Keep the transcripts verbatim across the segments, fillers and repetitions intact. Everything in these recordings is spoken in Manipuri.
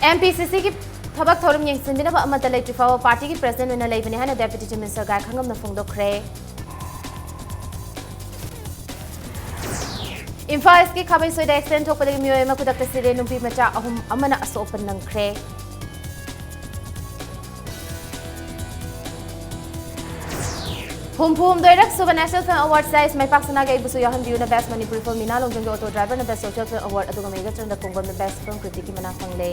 ꯑꯦꯝ ꯄꯤ ꯁꯤ ꯁꯤꯒꯤ ꯊꯕꯛ ꯊꯧꯔꯝ ꯌꯦꯡꯁꯤꯟꯕꯤꯅꯕ ꯑꯃꯠꯇ ꯂꯩꯇ꯭ꯔꯤ ꯐꯥꯎꯕ ꯄꯥꯔꯇꯤꯒꯤ ꯄ꯭ꯔꯁꯤꯗꯦꯟꯠ ꯑꯣꯏꯅ ꯂꯩꯕꯅꯤ ꯍꯥꯏꯅ ꯗꯦꯄ꯭ꯌꯨꯇꯤ ꯆꯤꯐ ꯃꯤꯅꯤꯁꯇꯔ ꯒꯥꯏꯈꯥꯉꯝꯅ ꯐꯣꯡꯗꯣꯛꯈ꯭ꯔꯦ꯫ ꯏꯝꯐꯥꯜ ꯏꯁꯀꯤ ꯈꯥꯕꯩꯁꯣꯏꯗ ꯑꯦꯛꯁꯤꯗꯦꯟꯠ ꯊꯣꯛꯄꯗꯒꯤ ꯃꯤꯑꯣꯏ ꯑꯃ ꯈꯨꯗꯛꯇ ꯁꯤꯔꯦ, ꯅꯨꯄꯤ ꯃꯆꯥ ꯑꯍꯨꯝ ꯑꯃꯅ ꯑꯁꯣꯛ ꯑꯄꯟ ꯅꯪꯈ꯭ꯔꯦ꯫ ꯍꯨꯝꯐꯨ ꯍꯨꯝꯗꯣꯏꯔꯛ ꯁꯨꯕ National Film Award Series ꯃꯥꯏꯄꯥꯛ ꯁꯅꯥꯒꯤ ꯑꯩꯕꯨꯁꯨ ꯌꯥꯎꯍꯟꯕꯤꯌꯨꯅ Best Manipuri Film, ꯃꯤꯅꯥ ꯂꯣꯡꯖꯣꯡꯒꯤ Auto Driver ꯅ Best Social Film Award, ꯑꯗꯨꯒ ꯃꯦꯒꯥ ꯆꯟꯗ꯭ꯔ ꯀꯣꯡꯕꯝꯅ Best Film Critic ꯀꯤ ꯃꯅꯥ ꯐꯪꯂꯦ꯫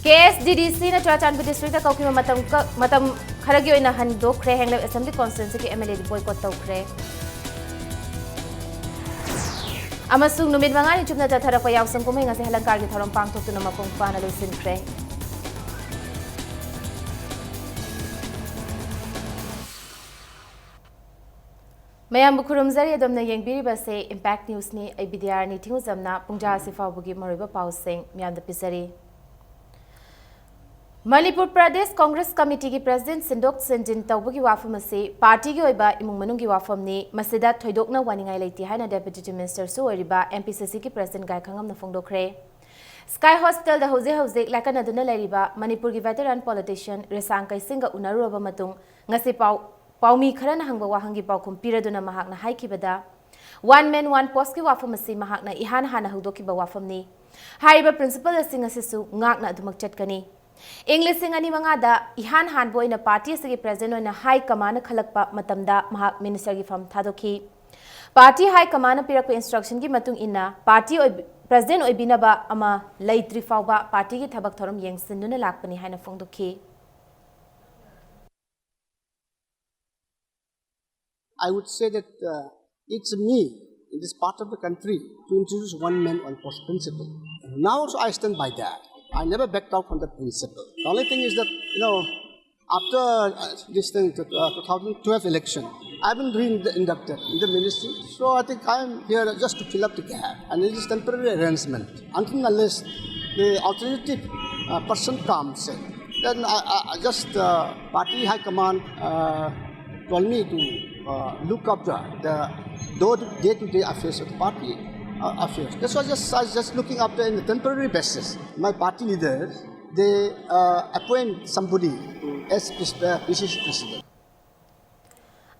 ꯀꯦ ꯑꯦꯁ ꯗꯤ ꯗꯤ ꯁꯤ ꯅ ꯆꯨꯔꯥꯆꯥꯟꯄꯨꯔ district ꯇ ꯀꯧꯈꯤꯕ ꯃꯇꯝ ꯀ-, ꯃꯇꯝ ꯈꯔꯒꯤ ꯑꯣꯏꯅ ꯍꯟꯗꯣꯛꯈ꯭ꯔꯦ꯫ ꯍꯦꯡꯂꯞ Assembly Constituency ꯒꯤ M L A D boycott ꯇꯧꯈ꯭ꯔꯦ꯫ ꯑꯃꯁꯨꯡ ꯅꯨꯃꯤꯠ ꯃꯉꯥꯅꯤ ꯆꯨꯞꯅ ꯆꯠꯊꯔꯛꯄ ꯌꯥꯎꯁꯪ ꯀꯨꯝꯍꯩ ꯉꯁꯤ ꯍꯂꯪꯀꯥꯔꯒꯤ ꯊꯧꯔꯝ ꯄꯥꯡꯊꯣꯛꯇꯨꯅ ꯃꯄꯨꯡ ꯐꯥꯅ ꯂꯣꯏꯁꯤꯟꯈ꯭ꯔꯦ꯫ ꯃꯌꯥꯝꯕꯨ ꯈꯨꯔꯨꯝꯖꯔꯤ꯫ ꯑꯗꯣꯝꯅ ꯌꯦꯡꯕꯤꯔꯤꯕꯁꯦ Impact News ꯅꯤ꯫ ꯑꯩ ꯕꯤꯗ꯭ꯌꯥꯔꯥꯅꯤ ꯊꯤꯡꯉꯨꯖꯝꯅ ꯄꯨꯡꯖꯥ ꯑꯁꯤ ꯐꯥꯎꯕꯒꯤ ꯃꯔꯨꯑꯣꯏꯕ ꯄꯥꯎꯁꯤꯡ ꯃꯤꯌꯥꯝꯗ ꯄꯤꯖꯔꯤ꯫ ꯃꯅꯤꯄꯨꯔ ꯄ꯭ꯔꯗꯦꯁ ꯀꯣꯡꯒ꯭ꯔꯦꯁ ꯀꯃꯤꯇꯤꯒꯤ ꯄ꯭ꯔꯁꯤꯗꯦꯟꯠ ꯁꯤꯟꯗꯣꯛ ꯁꯤꯟꯖꯤꯟ ꯇꯧꯕꯒꯤ ꯋꯥꯐꯝ ꯑꯁꯤ ꯄꯥꯔꯇꯤꯒꯤ ꯑꯣꯏꯕ ꯏꯃꯨꯡ ꯃꯅꯨꯡꯒꯤ ꯋꯥꯐꯝꯅꯤ꯫ ꯃꯁꯤꯗ ꯊꯣꯏꯗꯣꯛꯅ ꯋꯥꯅꯤꯡꯉꯥꯏ ꯂꯩꯇꯦ ꯍꯥꯏꯅ ꯗꯦꯄ꯭ꯌꯨꯇꯤ ꯆꯤꯐ ꯃꯤꯅꯤꯁꯇꯔꯁꯨ ꯑꯣꯏꯔꯤꯕ ꯑꯦꯝ ꯄꯤ ꯁꯤ ꯁꯤꯒꯤ ꯄ꯭ꯔꯁꯤꯗꯦꯟꯠ ꯒꯥꯏꯈꯥꯉꯝꯅ ꯐꯣꯡꯗꯣꯛꯈ꯭ꯔꯦ꯫ ꯁ꯭ꯀꯥꯏ ꯍꯣꯁꯄꯤꯇꯥꯜꯗ ꯍꯧꯖꯤꯛ ꯍꯧꯖꯤꯛ ꯂꯥꯏꯀꯠꯅꯗꯨꯅ ꯂꯩꯔꯤꯕ ꯃꯅꯤꯄꯨꯔꯒꯤ ꯚꯦꯇꯔꯥꯟ ꯄꯣꯂꯤꯇꯤꯁꯤꯌꯥꯟ ꯔꯤꯁꯥꯡ ꯀꯩꯁꯤꯡꯒ ꯎꯅꯔꯨꯔꯕ ꯃꯇꯨꯡ ꯉꯁꯤ ꯄꯥꯎ, ꯄꯥꯎꯃꯤ ꯈꯔꯅ ꯍꯪꯕ ꯋꯥꯍꯪꯒꯤ ꯄꯥꯎꯈꯨꯝ ꯄꯤꯔꯗꯨꯅ ꯃꯍꯥꯛꯅ ꯍꯥꯏꯈꯤꯕꯗ, One man, one post ꯀꯤ ꯋꯥꯐꯝ ꯑꯁꯤ ꯃꯍꯥꯛꯅ ꯏꯍꯥꯟ ꯍꯥꯟꯅ ꯍꯧꯗꯣꯛꯈꯤꯕ ꯋꯥꯐꯝꯅꯤ꯫ ꯍꯥꯏꯔꯤꯕ principle ꯑꯁꯤ ꯉꯁꯤꯁꯨ ꯉꯥꯛꯅ ꯑꯗꯨꯃꯛ ꯆꯠꯀꯅꯤ꯫ ꯏꯪ ꯂꯤꯁꯤꯡ ꯑꯅꯤ ꯃꯉꯥꯗ ꯏꯍꯥꯟ ꯍꯥꯟꯕ ꯑꯣꯏꯅ ꯄꯥꯔꯇꯤ ꯑꯁꯤꯒꯤ ꯄ꯭ꯔꯁꯤꯗꯦꯟꯠ ꯑꯣꯏꯅ ꯍꯥꯏ ꯀꯃꯥꯟꯅ ꯈꯜꯂꯛꯄ ꯃꯇꯝꯗ ꯃꯍꯥꯛ ꯃꯤꯅꯤꯁꯇꯔꯒꯤ ꯐꯝ ꯊꯥꯗꯣꯛꯈꯤ꯫ ꯄꯥꯔꯇꯤ ꯍꯥꯏ ꯀꯃꯥꯟꯅ ꯄꯤꯔꯛꯄ instruction ꯒꯤ ꯃꯇꯨꯡ ꯏꯟꯅ ꯄꯥꯔꯇꯤ ꯑꯣꯏꯕꯤ-, ꯄ꯭ꯔꯁꯤꯗꯦꯟꯠ ꯑꯣꯏꯕꯤꯅꯕ ꯑꯃ ꯂꯩꯇ꯭ꯔꯤ ꯐꯥꯎꯕ ꯄꯥꯔꯇꯤꯒꯤ ꯊꯕꯛ ꯊꯧꯔꯝ ꯌꯦꯡꯁꯤꯟꯗꯨꯅ ꯂꯥꯛꯄꯅꯤ ꯍꯥꯏꯅ ꯐꯣꯡꯗꯣꯛꯈꯤ꯫ I would say that, uh, it's me in this part of the country to introduce one man, one post principle. Now also I stand by that. I never backed out from that principle. The only thing is that, you know, after, uh, this thing, uh, two thousand twelve election, I've been re-inducted in the ministry. So I think I'm here just to fill up the gap. And it is temporary arrangement. Until unless the alternative, uh, person comes in, then I, I, I just, uh, party high command, uh, told me to, uh, look after the, the day-to-day affairs of the party. Uh, affairs. That's why just, I was just looking after in a temporary basis. My party leaders, they uh, appoint somebody as pres- uh, P C C president.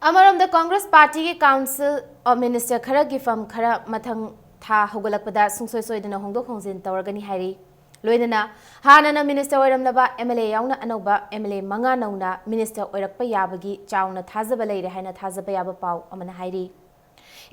ꯑꯃꯔꯣꯝꯗ Congress Partyꯒꯤ Council of Minister ꯈꯔꯒꯤ firm ꯈꯔ ꯃꯊꯪ ꯊꯥ ꯍꯧꯒꯠꯂꯛꯄꯗ ꯁꯨꯡꯁꯣꯏ ꯁꯣꯏꯗꯅ ꯍꯣꯡꯗꯣꯛ ꯍꯣꯡꯖꯤꯟ ꯇꯧꯔꯒꯅꯤ ꯍꯥꯏꯔꯤ꯫ ꯂꯣꯏꯅꯅ ꯍꯥꯟꯅꯅ minister ꯑꯣꯏꯔꯝꯂꯕ M L A ꯌꯥꯎꯅ ꯑꯅꯧꯕ M L A ꯃꯉꯥ ꯅꯧꯅ minister ꯑꯣꯏꯔꯛꯄ ꯌꯥꯕꯒꯤ ꯆꯥꯎꯅ ꯊꯥꯖꯕ ꯂꯩꯔꯦ ꯍꯥꯏꯅ ꯊꯥꯖꯕ ꯌꯥꯕ ꯄꯥꯎ ꯑꯃꯅ ꯍꯥꯏꯔꯤ꯫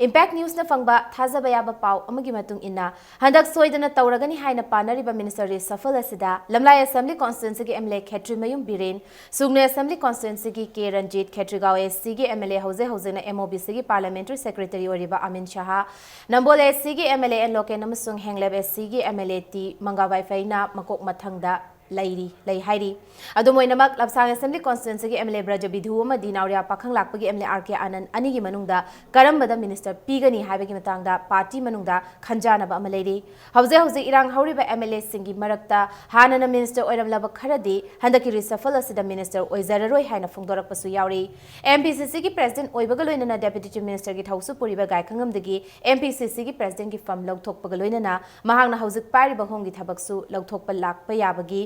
Impact Newsꯅ ꯐꯪꯕ ꯊꯥꯖꯕ ꯌꯥꯕ ꯄꯥꯎ ꯑꯃꯒꯤ ꯃꯇꯨꯡ ꯏꯟꯅ, ꯍꯟꯗꯛ ꯁꯣꯏꯗꯅ ꯇꯧꯔꯒꯅꯤ ꯍꯥꯏꯅ ꯄꯥꯅꯔꯤꯕ minister reshuffle ꯑꯁꯤꯗ ꯂꯝꯂꯥꯏ Assembly Constituencyꯒꯤ M L A Khetrimayum Biren, ꯁꯨꯒꯅꯦ Assembly Constituencyꯒꯤ K Ranjit, Khetrigao ACꯒꯤ M L A ꯍꯧꯖꯤꯛ ꯍꯧꯖꯤꯛꯅ M O B Cꯒꯤ Parliamentary Secretary ꯑꯣꯏꯔꯤꯕ ꯑꯃꯤꯟ ꯁꯍꯥ, ꯅꯝꯕꯣꯜ ACꯒꯤ M L A N Loken ꯑꯃꯁꯨꯡ ꯍꯦꯡꯂꯦꯞ ACꯒꯤ M L A T Mangaibai ꯐꯩꯅ ꯃꯀꯣꯛ ꯃꯊꯪꯗ ꯂꯩꯔꯤ, ꯂꯩ ꯍꯥꯏꯔꯤ꯫ ꯑꯗꯨꯝ ꯑꯣꯏꯅꯃꯛ, ꯂꯝꯁꯥꯡ Assembly Constituencyꯒꯤ M L A Brajabidhu ꯑꯃꯗꯤ ꯅꯥꯎꯔꯤꯌꯥ ꯄꯥꯈꯪꯂꯥꯛꯄꯒꯤ M L A R K ꯑꯅꯟ ꯑꯅꯤꯒꯤ ꯃꯅꯨꯡꯗ ꯀꯔꯝꯕꯗ minister ꯄꯤꯒꯅꯤ ꯍꯥꯏꯕꯒꯤ ꯃꯇꯥꯡꯗ party ꯃꯅꯨꯡꯗ ꯈꯟꯖꯥꯅꯕ ꯑꯃ ꯂꯩꯔꯤ꯫ ꯍꯧꯖꯤꯛ ꯍꯧꯖꯤꯛ ꯏꯔꯥꯡ ꯍꯧꯔꯤꯕ M L Aꯁꯤꯡꯒꯤ ꯃꯔꯛꯇ ꯍꯥꯟꯅꯅ minister ꯑꯣꯏꯔꯝꯂꯕ ꯈꯔꯗꯤ ꯍꯟꯗꯛꯀꯤ reshuffle ꯑꯁꯤꯗ minister ꯑꯣꯏꯖꯔꯔꯣꯏ ꯍꯥꯏꯅ ꯐꯣꯡꯗꯣꯔꯛꯄꯁꯨ ꯌꯥꯎꯔꯤ꯫ MPCCꯒꯤ president ꯑꯣꯏꯕꯒ ꯂꯣꯏꯅꯅ Deputy Chief Ministerꯒꯤ ꯊꯧꯁꯨ ꯄꯨꯔꯤꯕ ꯒꯥꯏꯈꯪꯉꯝꯗꯒꯤ MPCCꯒꯤ presidentꯀꯤ firm ꯂꯧꯊꯣꯛꯄꯒ ꯂꯣꯏꯅꯅ ꯃꯍꯥꯛꯅ ꯍꯧꯖꯤꯛ ꯄꯥꯏꯔꯤꯕ home ꯒꯤ ꯊꯕꯛꯁꯨ ꯂꯧꯊꯣꯛꯄ ꯂꯥꯛꯄ ꯌꯥꯕꯒꯤ,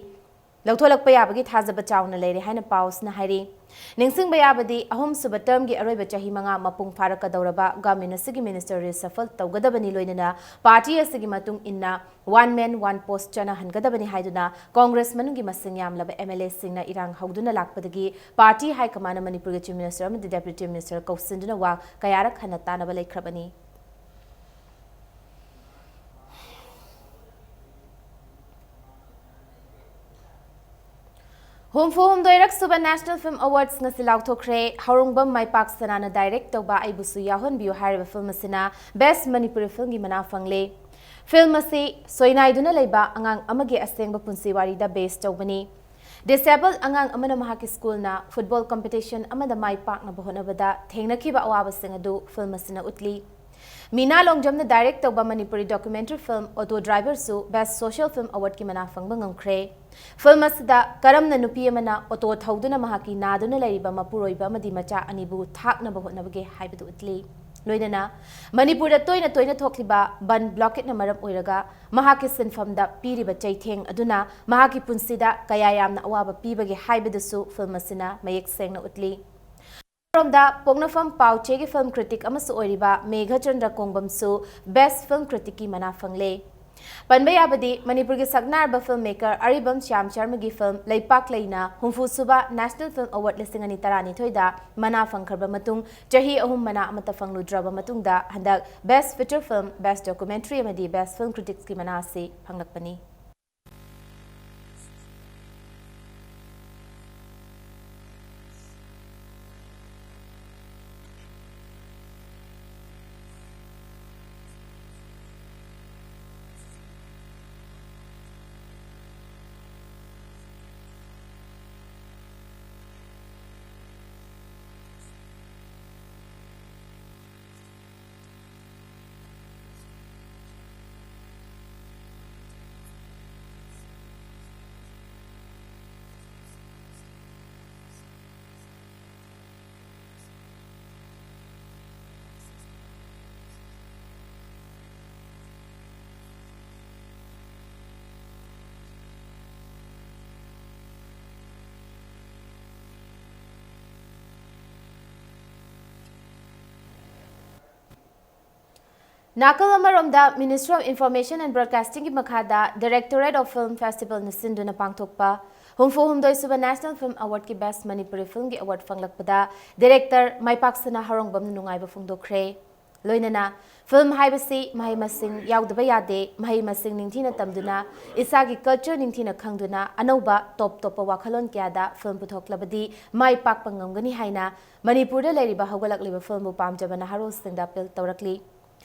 ꯂꯧꯊꯣꯛꯂꯛꯄ ꯌꯥꯕꯒꯤ ꯊꯥꯖꯕ ꯆꯥꯎꯅ ꯂꯩꯔꯦ ꯍꯥꯏꯅ ꯄꯥꯎꯁꯤꯅ ꯍꯥꯏꯔꯤ꯫ ꯅꯤꯡꯁꯤꯡꯕ ꯌꯥꯕꯗꯤ, ꯑꯍꯨꯝꯁꯨꯕ termꯒꯤ ꯑꯔꯣꯏꯕ ꯆꯍꯤ ꯃꯉꯥ ꯃꯄꯨꯡ ꯐꯥꯔꯛꯀꯗꯧꯔꯕ government ꯑꯁꯤꯒꯤ minister reshuffle ꯇꯧꯒꯗꯕꯅꯤ, ꯂꯣꯏꯅꯅ party ꯑꯁꯤꯒꯤ ꯃꯇꯨꯡ ꯏꯟꯅ one man one post ꯆꯠꯅꯍꯟꯒꯗꯕꯅꯤ ꯍꯥꯏꯗꯨꯅ Congress ꯃꯅꯨꯡꯒꯤ ꯃꯁꯤꯡ ꯌꯥꯝꯂꯕ M L Aꯁꯤꯡꯅ ꯏꯔꯥꯡ ꯍꯧꯗꯨꯅ ꯂꯥꯛꯄꯗꯒꯤ party high commandꯅ ꯃꯅꯤꯄꯨꯔꯒꯤ Chief Minister ꯑꯃꯗꯤ Deputy Chief Minister ꯀꯧꯁꯤꯟꯗꯨꯅ ꯋꯥ ꯀꯌꯥꯔꯛ ꯍꯟꯅ ꯇꯥꯅꯕ ꯂꯩꯈ꯭ꯔꯕꯅꯤ꯫ ꯍꯨꯝꯐꯨ ꯍꯨꯝꯗꯣꯏꯔꯛ ꯁꯨꯕ National Film Awards ꯉꯁꯤ ꯂꯥꯎꯊꯣꯛꯈ꯭ꯔꯦ꯫ ꯍꯧꯔꯣꯡꯕꯝ ꯃꯥꯏꯄꯥꯛ ꯁꯅꯥꯅ direct ꯇꯧꯕ ꯑꯩꯕꯨꯁꯨ ꯌꯥꯎꯍꯟꯕꯤꯌꯨ ꯍꯥꯏꯔꯤꯕ film ꯑꯁꯤꯅ Best Manipuri Filmꯒꯤ ꯃꯅꯥ ꯐꯪꯂꯦ꯫ Film ꯑꯁꯤ ꯁꯣꯏꯅꯥꯏꯗꯨꯅ ꯂꯩꯕ ꯑꯉꯥꯡ ꯑꯃꯒꯤ ꯑꯁꯦꯡꯕ ꯄꯨꯟꯁꯤ ꯋꯥꯔꯤꯗ base ꯇꯧꯕꯅꯤ꯫ Disabled ꯑꯉꯥꯡ ꯑꯃꯅ ꯃꯍꯥꯛꯀꯤ schoolꯅ football competition ꯑꯃꯗ ꯃꯥꯏ ꯄꯥꯛꯅꯕ ꯍꯣꯠꯅꯕꯗ ꯊꯦꯡꯅꯈꯤꯕ ꯑꯋꯥꯕꯁꯤꯡ ꯑꯗꯨ film ꯑꯁꯤꯅ ꯎꯠꯂꯤ꯫ ꯃꯤꯅꯥ ꯂꯣꯡꯖꯝꯅ direct ꯇꯧꯕ Manipuri documentary film Auto Driverꯁꯨ Best Social Film Awardꯀꯤ ꯃꯅꯥ ꯐꯪꯕ ꯉꯝꯈ꯭ꯔꯦ꯫ Film ꯑꯁꯤꯗ ꯀꯔꯝꯅ ꯅꯨꯄꯤ ꯑꯃꯅ auto ꯊꯧꯗꯨꯅ ꯃꯍꯥꯛꯀꯤ ꯅꯥꯗꯨꯅ ꯂꯩꯔꯤꯕ ꯃꯄꯨꯔꯣꯏꯕ ꯑꯃꯗꯤ ꯃꯆꯥ ꯑꯅꯤꯕꯨ ꯊꯥꯛꯅꯕ ꯍꯣꯠꯅꯕꯒꯦ ꯍꯥꯏꯕꯗꯨ ꯎꯠꯂꯤ꯫ ꯂꯣꯏꯅꯅ ꯃꯅꯤꯄꯨꯔꯗ ꯇꯣꯏꯅ ꯇꯣꯏꯅ ꯊꯣꯛꯂꯤꯕ ꯕꯟ ꯕ꯭ꯂꯣꯀꯦꯠꯅ ꯃꯔꯝ ꯑꯣꯏꯔꯒ ꯃꯍꯥꯛꯀꯤ ꯁꯤꯟꯐꯝꯗ ꯄꯤꯔꯤꯕ ꯆꯩꯊꯦꯡ ꯑꯗꯨꯅ ꯃꯍꯥꯛꯀꯤ ꯄꯨꯟꯁꯤꯗ ꯀꯌꯥ ꯌꯥꯝꯅ ꯑꯋꯥꯕ ꯄꯤꯕꯒꯦ ꯍꯥꯏꯕꯗꯨꯁꯨ ꯐꯤꯜꯝ ꯑꯁꯤꯅ ꯃꯌꯦꯛ ꯁꯦꯡꯅ ꯎꯠꯂꯤ꯫ ꯑꯃꯔꯣꯝꯗ ꯄꯣꯛꯅꯐꯝ ꯄꯥꯎꯆꯦꯒꯤ ꯐꯤꯜꯝ ꯀ꯭ꯔꯤꯇꯤꯛ ꯑꯃꯁꯨ ꯑꯣꯏꯔꯤꯕ ꯃꯦꯘꯆꯟꯗ꯭ꯔ ꯀꯣꯡꯕꯝꯁꯨ ꯕꯦꯁ꯭ꯠ ꯐꯤꯜꯝ ꯀ꯭ꯔꯤꯇꯤꯛꯀꯤ ꯃꯅꯥ ꯐꯪꯂꯦ꯫ ꯄꯟꯕ ꯌꯥꯕꯗꯤ ꯃꯅꯤꯄꯨꯔꯒꯤ ꯁꯛꯅꯥꯏꯔꯕ ꯐꯤꯜꯝ ꯃꯦꯀꯔ ꯑꯔꯤꯕꯝ ꯁ꯭ꯌꯥꯝ ꯁꯔꯃꯒꯤ ꯐꯤꯜꯝ ꯂꯩꯄꯥꯛ ꯂꯩꯅ ꯍꯨꯝꯐꯨ ꯁꯨꯕ ꯅꯦꯁꯅꯦꯜ ꯐꯤꯜꯝ ꯑꯦꯋꯥꯔꯗ ꯂꯤꯁꯤꯡ ꯑꯅꯤ ꯇꯔꯥꯅꯤꯊꯣꯏꯗ ꯃꯅꯥ ꯐꯪꯈ꯭ꯔꯕ ꯃꯇꯨꯡ ꯆꯍꯤ ꯑꯍꯨꯝ ꯃꯅꯥ ꯑꯃꯠꯇ ꯐꯪꯂꯨꯗ꯭ꯔꯕ ꯃꯇꯨꯡꯗ ꯍꯟꯗꯛ best feature film, best documentary ꯑꯃꯗꯤ ꯕꯦꯁ꯭ꯠ ꯐꯤꯜꯝ ꯀ꯭ꯔꯤꯇꯤꯛꯁꯀꯤ ꯃꯅꯥ ꯑꯁꯤ ꯐꯪꯂꯛꯄꯅꯤ꯫ ꯅꯥꯀꯜ ꯑꯃꯔꯣꯝꯗ Ministry of Information and Broadcastingꯒꯤ ꯃꯈꯥꯗ Directorate of Film Festivalꯅ ꯁꯤꯟꯗꯨꯅ ꯄꯥꯡꯊꯣꯛꯄ ꯍꯨꯝꯐꯨ ꯍꯨꯝꯗꯣꯏ ꯁꯨꯕ ꯅꯦꯁꯅꯦꯜ ꯐꯤꯜꯝ ꯑꯦꯋꯥꯔꯗꯀꯤ ꯕꯦꯁ꯭ꯠ ꯃꯅꯤꯄꯨꯔꯤ ꯐꯤꯜꯝꯒꯤ ꯑꯦꯋꯥꯔꯗ ꯐꯪꯂꯛꯄꯗ ꯗꯤꯔꯦꯛꯇꯔ ꯃꯥꯏꯄꯥꯛꯁꯅꯥ ꯍꯔꯣꯡꯕꯝꯅ ꯅꯨꯡꯉꯥꯏꯕ ꯐꯣꯡꯗꯣꯛꯈ꯭ꯔꯦ꯫ ꯂꯣꯏꯅꯅ ꯐꯤꯜꯝ ꯍꯥꯏꯕꯁꯤ ꯃꯍꯩ ꯃꯁꯤꯡ ꯌꯥꯎꯗꯕ ꯌꯥꯗꯦ, ꯃꯍꯩ ꯃꯁꯤꯡ ꯅꯤꯡꯊꯤꯅ ꯇꯝꯗꯨꯅ, ꯏꯁꯥꯒꯤ ꯀꯜꯆꯔ ꯅꯤꯡꯊꯤꯅ ꯈꯪꯗꯨꯅ, ꯑꯅꯧꯕ ꯇꯣꯞ ꯇꯣꯞꯄ ꯋꯥꯈꯜꯂꯣꯟ ꯀꯌꯥꯗ ꯐꯤꯜꯝ ꯄꯨꯊꯣꯛꯂꯕꯗꯤ ꯃꯥꯏ ꯄꯥꯛꯄ ꯉꯝꯒꯅꯤ ꯍꯥꯏꯅ ꯃꯅꯤꯄꯨꯔꯗ ꯂꯩꯔꯤꯕ ꯍꯧꯒꯠꯂꯛꯂꯤꯕ ꯐꯤꯜꯝꯕꯨ ꯄꯥꯝꯖꯕ ꯅꯍꯥꯔꯣꯜꯁꯤꯡꯗ ꯑꯄꯤꯜ ꯇꯧꯔꯛꯂꯤ꯫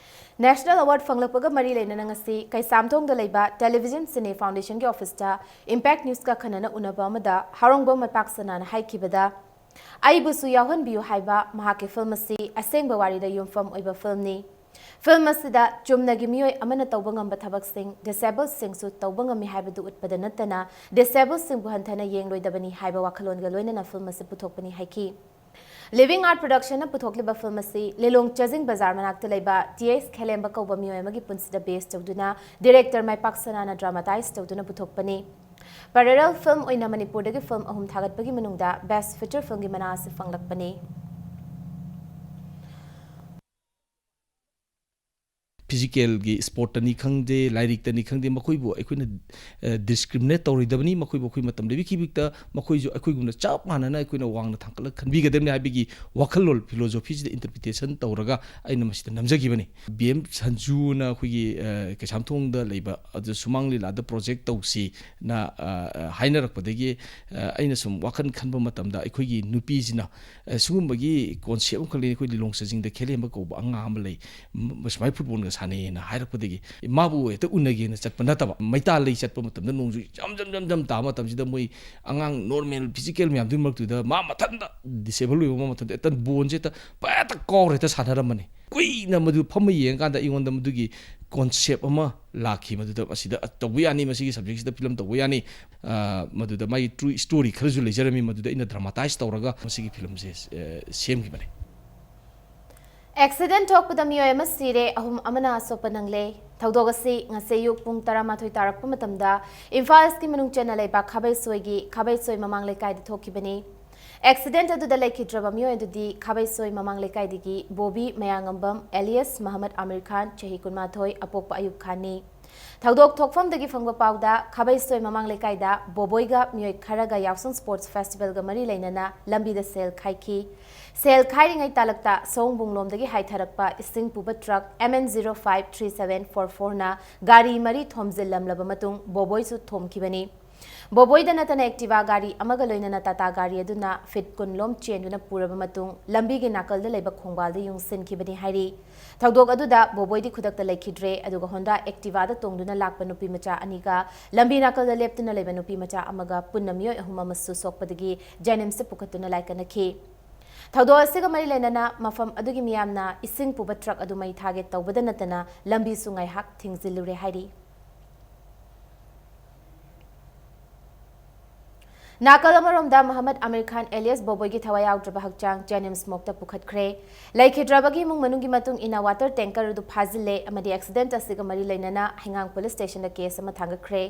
ꯅꯦꯁꯅꯦꯜ ꯑꯦꯋꯥꯔꯗ ꯐꯪꯂꯛꯄꯒ ꯃꯔꯤ ꯂꯩꯅꯅ ꯉꯁꯤ ꯀꯩꯁꯥꯝꯊꯣꯡꯗ ꯂꯩꯕ ꯇꯦꯂꯤꯚꯤꯖꯟ ꯁꯤꯅꯦ ꯐꯥꯎꯟꯗꯦꯁꯟꯒꯤ ꯑꯣꯐꯤꯁꯇ ꯏꯝꯄꯦꯛ ꯅ꯭ꯌꯨꯁꯀ ꯈꯟꯅꯅ ꯎꯅꯕ ꯑꯃꯗ ꯍꯥꯔꯣꯡꯕꯝ ꯃꯥꯏꯄꯥꯛꯁꯅꯥꯅ ꯍꯥꯏꯈꯤꯕꯗ, ꯑꯩꯕꯨꯁꯨ ꯌꯥꯎꯍꯟꯕꯤꯌꯨ ꯍꯥꯏꯕ ꯃꯍꯥꯛꯀꯤ ꯐꯤꯜꯝ ꯑꯁꯤ ꯑꯁꯦꯡꯕ ꯋꯥꯔꯤꯗ ꯌꯨꯝꯐꯝ ꯑꯣꯏꯕ ꯐꯤꯜꯝꯅꯤ꯫ ꯐꯤꯜꯝ ꯑꯁꯤꯗ ꯆꯨꯝꯅꯒꯤ ꯃꯤꯑꯣꯏ ꯑꯃꯅ ꯇꯧꯕ ꯉꯝꯕ ꯊꯕꯛꯁꯤꯡ ꯗꯤꯁꯦꯕꯜꯁꯤꯡꯁꯨ ꯇꯧꯕ ꯉꯝꯃꯤ ꯍꯥꯏꯕꯗꯨ ꯎꯠꯄꯗ ꯅꯠꯇꯅ, ꯗꯤꯁꯦꯕꯜꯁꯤꯡꯕꯨ ꯍꯟꯊꯅ ꯌꯦꯡꯂꯣꯏꯗꯕꯅꯤ ꯍꯥꯏꯕ ꯋꯥꯈꯜꯂꯣꯟꯒ ꯂꯣꯏꯅꯅ ꯐꯤꯜꯝ ꯑꯁꯤ ꯄꯨꯊꯣꯛꯄꯅꯤ ꯍꯥꯏꯈꯤ꯫ Living Art Productionꯅ ꯄꯨꯊꯣꯛꯂꯤꯕ film ꯑꯁꯤ ꯂꯤꯂꯣꯡ ꯆꯥꯖꯤꯡ ꯕꯖꯥꯔ ꯃꯅꯥꯛꯇ ꯂꯩꯕ ꯇꯤ ꯑꯦꯁ ꯈꯦꯂꯦꯝꯕ ꯀꯧꯕ ꯃꯤꯑꯣꯏ ꯑꯃꯒꯤ ꯄꯨꯟꯁꯤꯗ base ꯇꯧꯗꯨꯅ director ꯃꯥꯏꯄꯥꯛ ꯁꯅꯥꯅ dramatise ꯇꯧꯗꯨꯅ ꯄꯨꯊꯣꯛꯄꯅꯤ꯫ Parallel film ꯑꯣꯏꯅ ꯃꯅꯤꯄꯨꯔꯗꯒꯤ film ꯑꯍꯨꯝ ꯊꯥꯒꯠꯄꯒꯤ ꯃꯅꯨꯡꯗ best feature filmꯒꯤ ꯃꯅꯥ ꯑꯁꯤ ꯐꯪꯂꯛꯄꯅꯤ꯫ Physicalꯒꯤ, sportꯇꯅꯤ ꯈꯪꯗꯦ, ꯂꯥꯏꯔꯤꯛꯇꯅꯤ ꯈꯪꯗꯦ, ꯃꯈꯣꯏꯕꯨ ꯑꯩꯈꯣꯏꯅ discriminate ꯇꯧꯔꯣꯏꯗꯕꯅꯤ꯫ ꯃꯈꯣꯏꯕꯨ ꯑꯩꯈꯣꯏ ꯃꯇꯝ ꯂꯦꯞꯄꯤꯈꯤꯕꯗ ꯃꯈꯣꯏꯁꯨ ꯑꯩꯈꯣꯏꯒꯨꯝꯅ ꯆꯞ ꯃꯥꯟꯅꯅ ꯑꯩꯈꯣꯏꯅ ꯋꯥꯡꯅ ꯊꯥꯡꯒꯠꯂꯒ ꯈꯟꯕꯤꯒꯗꯕꯅꯤ ꯍꯥꯏꯕꯒꯤ ꯋꯥꯈꯜꯂꯣꯟ, philosophyꯁꯤꯗ interpretation ꯇꯧꯔꯒ ꯑꯩꯅ ꯃꯁꯤꯗ ꯅꯝꯖꯈꯤꯕꯅꯤ꯫ ꯕꯤ ꯑꯦꯝ ꯁꯟꯖꯨꯅ ꯑꯩꯈꯣꯏꯒꯤ, ꯑ, ꯀꯩꯁꯥꯝꯊꯣꯡꯗ ꯂꯩꯕ ꯑꯗꯨ ꯁꯨꯃꯥꯡ ꯂꯤꯂꯥꯗ project ꯇꯧꯁꯤꯅ, ꯑ, ꯑ, ꯍꯥꯏꯅꯔꯛꯄꯗꯒꯤ, ꯑ, ꯑꯩꯅ ꯁꯨꯝ ꯋꯥꯈꯜ ꯈꯟꯕ ꯃꯇꯝꯗ ꯑꯩꯈꯣꯏꯒꯤ ꯅꯨꯄꯤꯁꯤꯅ, ꯑ, ꯁꯤꯒꯨꯝꯕꯒꯤ concept ꯑꯃꯈꯛ ꯂꯩ꯫ ꯑꯩꯈꯣꯏ ꯂꯤꯂꯣꯡ ꯆꯥꯖꯤꯡꯗ ꯈꯦꯂꯦꯝꯕ ꯀꯧꯕ ꯑꯉꯥꯡ ꯑꯃ ꯂꯩ, ꯁꯨꯃꯥꯏꯅ footballꯒ ꯁꯥꯟꯅꯩꯌꯦꯅ ꯍꯥꯏꯔꯛꯄꯗꯒꯤ ꯃꯥꯕꯨ ꯍꯦꯛꯇ ꯎꯅꯒꯦꯅ ꯆꯠꯄ ꯅꯠꯇꯕ, ꯃꯩꯇꯥ ꯂꯩ ꯆꯠꯄ ꯃꯇꯝꯗ ꯅꯣꯡꯖꯨ ꯖꯝ ꯖꯝ ꯖꯝ ꯖꯝ ꯇꯥꯕ ꯃꯇꯝꯁꯤꯗ ꯃꯣꯏ ꯑꯉꯥꯡ normal physical ꯃꯌꯥꯝꯗꯨꯒꯤ ꯃꯔꯛꯇꯨꯗ ꯃꯥ ꯃꯊꯟꯇ disable ꯑꯣꯏꯕ ꯃꯥ ꯃꯊꯟꯇ ꯍꯦꯛꯇ ballꯁꯦ ꯍꯦꯛꯇ ꯄꯥꯏ ꯍꯦꯛꯇ ꯀꯥꯎꯔ ꯍꯦꯛꯇ ꯁꯥꯟꯅꯔꯝꯕꯅꯤ꯫ ꯀꯨꯏꯅ ꯃꯗꯨ ꯐꯝꯃ ꯌꯦꯡꯉꯀꯥꯟꯗ ꯑꯩꯉꯣꯟꯗ ꯃꯗꯨꯒꯤ concept ꯑꯃ ꯂꯥꯛꯈꯤ꯫ ꯃꯗꯨꯗ ꯃꯁꯤꯗ ꯇꯧꯕ ꯌꯥꯅꯤ, ꯃꯁꯤꯒꯤ subjectꯁꯤꯗ film ꯇꯧꯕ ꯌꯥꯅꯤ꯫ ꯑ, ꯃꯗꯨꯗ ꯃꯥꯒꯤ true story ꯈꯔꯁꯨ ꯂꯩꯖꯔꯝꯃꯤ, ꯃꯗꯨꯗ ꯑꯩꯅ dramatise ꯇꯧꯔꯒ ꯃꯁꯤꯒꯤ filmꯁꯦ, ꯑ, ꯁꯦꯝꯈꯤꯕꯅꯤ꯫ Accident ꯊꯣꯛꯄꯗ ꯃꯤꯑꯣꯏ ꯑꯃ ꯁꯤꯔꯦ, ꯑꯍꯨꯝ ꯑꯃꯅ ꯑꯁꯣꯛꯄ ꯅꯪꯂꯦ꯫ ꯊꯧꯗꯣꯛ ꯑꯁꯤ ꯉꯁꯤ ꯑꯌꯨꯛ ꯄꯨꯡ ꯇꯔꯥꯃꯥꯊꯣꯏ ꯇꯥꯔꯛꯄ ꯃꯇꯝꯗ ꯏꯝꯐꯥꯜ Eastꯀꯤ ꯃꯅꯨꯡ ꯆꯟꯅ ꯂꯩꯕ ꯈꯥꯕꯩꯁꯣꯏꯒꯤ ꯈꯥꯕꯩꯁꯣꯏ ꯃꯃꯥꯡ ꯂꯩꯀꯥꯏꯗ ꯊꯣꯛꯈꯤꯕꯅꯤ꯫ Accident ꯑꯗꯨꯗ ꯂꯩꯈꯤꯗ꯭ꯔꯕ ꯃꯤꯑꯣꯏ ꯑꯗꯨꯗꯤ ꯈꯥꯕꯩꯁꯣꯏ ꯃꯃꯥꯡ ꯂꯩꯀꯥꯏꯗꯒꯤ ꯕꯣꯕꯤ ꯃꯌꯥꯉꯝꯕꯝ alias ꯃꯍꯃꯗ ꯑꯃꯤꯔ ꯈꯥꯟ, ꯆꯍꯤ ꯀꯨꯟꯃꯥꯊꯣꯏ, ꯑꯄꯣꯛꯄ ꯑꯌꯨꯕ ꯈꯥꯟꯅꯤ꯫ ꯊꯧꯗꯣꯛ ꯊꯣꯛꯐꯝꯗꯒꯤ ꯐꯪꯕ ꯄꯥꯎꯗ ꯈꯥꯕꯩꯁꯣꯏ ꯃꯃꯥꯡ ꯂꯩꯀꯥꯏꯗ ꯕꯣꯕꯣꯏꯒ ꯃꯤꯑꯣꯏ ꯈꯔꯒ ꯌꯥꯎꯁꯪ Sports Festivalꯒ ꯃꯔꯤ ꯂꯩꯅꯅ ꯂꯝꯕꯤꯗ ꯁꯦꯜ ꯈꯥꯏꯈꯤ꯫ ꯁꯦꯜ ꯈꯥꯏꯔꯤꯉꯩ ꯇꯥꯂꯛꯇ ꯁꯑꯣꯡꯕꯨꯡꯂꯣꯝꯗꯒꯤ ꯍꯥꯏꯊꯔꯛꯄ ꯏꯁꯤꯡ ꯄꯨꯕ truck M N zero five three seven four fourꯅ ꯒꯥꯔꯤ ꯃꯔꯤ ꯊꯣꯝꯖꯤꯜꯂꯝꯂꯕ ꯃꯇꯨꯡ ꯕꯣꯕꯣꯏꯁꯨ ꯊꯣꯝꯈꯤꯕꯅꯤ꯫ ꯕꯣꯕꯣꯏꯗ ꯅꯠꯇꯅ Activa ꯒꯥꯔꯤ ꯑꯃꯒ ꯂꯣꯏꯅꯅ ꯇꯥꯇꯥ ꯒꯥꯔꯤ ꯑꯗꯨꯅ feet ꯀꯨꯟ ꯂꯣꯝ ꯆꯦꯟꯗꯨꯅ ꯄꯨꯔꯕ ꯃꯇꯨꯡ ꯂꯝꯕꯤꯒꯤ ꯅꯥꯀꯜꯗ ꯂꯩꯕ ꯈꯣꯡꯕꯥꯜꯗ ꯌꯨꯡꯁꯤꯟꯈꯤꯕꯅꯤ ꯍꯥꯏꯔꯤ꯫ ꯊꯧꯗꯣꯛ ꯑꯗꯨꯗ ꯕꯣꯕꯣꯏꯗꯤ ꯈꯨꯗꯛꯇ ꯂꯩꯈꯤꯗ꯭ꯔꯦ, ꯑꯗꯨꯒ Honda Activaꯗ ꯇꯣꯡꯗꯨꯅ ꯂꯥꯛꯄ ꯅꯨꯄꯤ ꯃꯆꯥ ꯑꯅꯤꯒ ꯂꯝꯕꯤ ꯅꯥꯀꯜꯗ ꯂꯦꯞꯇꯨꯅ ꯂꯩꯕ ꯅꯨꯄꯤ ꯃꯆꯥ ꯑꯃꯒ ꯄꯨꯟꯅ ꯃꯤꯑꯣꯏ ꯑꯍꯨꯝ ꯑꯃꯁꯨ ꯁꯣꯛꯄꯗꯒꯤ JNIMSꯇ ꯄꯨꯈꯠꯇꯨꯅ ꯂꯥꯏꯀꯠꯅꯈꯤ꯫ ꯊꯧꯗꯣꯛ ꯑꯁꯤꯒ ꯃꯔꯤ ꯂꯩꯅꯅ ꯃꯐꯝ ꯑꯗꯨꯒꯤ ꯃꯤꯌꯥꯝꯅ ꯏꯁꯤꯡ ꯄꯨꯕ truck ꯑꯗꯨ ꯃꯩ ꯊꯥꯒꯦ ꯇꯧꯕꯗ ꯅꯠꯇꯅ ꯂꯝꯕꯤꯁꯨ ꯉꯥꯏꯍꯥꯛ ꯊꯤꯡꯖꯤꯜꯂꯨꯔꯦ ꯍꯥꯏꯔꯤ꯫ ꯅꯥꯀꯜ ꯑꯃꯔꯣꯝꯗ, ꯃꯍꯃꯗ ꯑꯃꯤꯔ ꯈꯥꯟ alias ꯕꯣꯕꯣꯏꯒꯤ ꯊꯋꯥꯏ ꯌꯥꯎꯗ꯭ꯔꯕ ꯍꯛꯆꯥꯡ JNIMS ꯃꯣꯔꯒꯇ ꯄꯨꯈꯠꯈ꯭ꯔꯦ꯫ ꯂꯩꯈꯤꯗ꯭ꯔꯕꯒꯤ ꯏꯃꯨꯡ ꯃꯅꯨꯡꯒꯤ ꯃꯇꯨꯡ ꯏꯟꯅ, ꯋꯥꯇꯔ ꯇꯦꯡꯀꯔ ꯑꯗꯨ ꯐꯥꯖꯤꯜꯂꯦ ꯑꯃꯗꯤ ꯑꯦꯛꯁꯤꯗꯦꯟꯠ ꯑꯁꯤꯒ ꯃꯔꯤ ꯂꯩꯅꯅ ꯍꯩꯉꯥꯡ ꯄꯨꯂꯤꯁ ꯁ꯭ꯇꯦꯁꯟꯗ ꯀꯦꯁ ꯑꯃ ꯊꯥꯡꯒꯠꯈ꯭ꯔꯦ꯫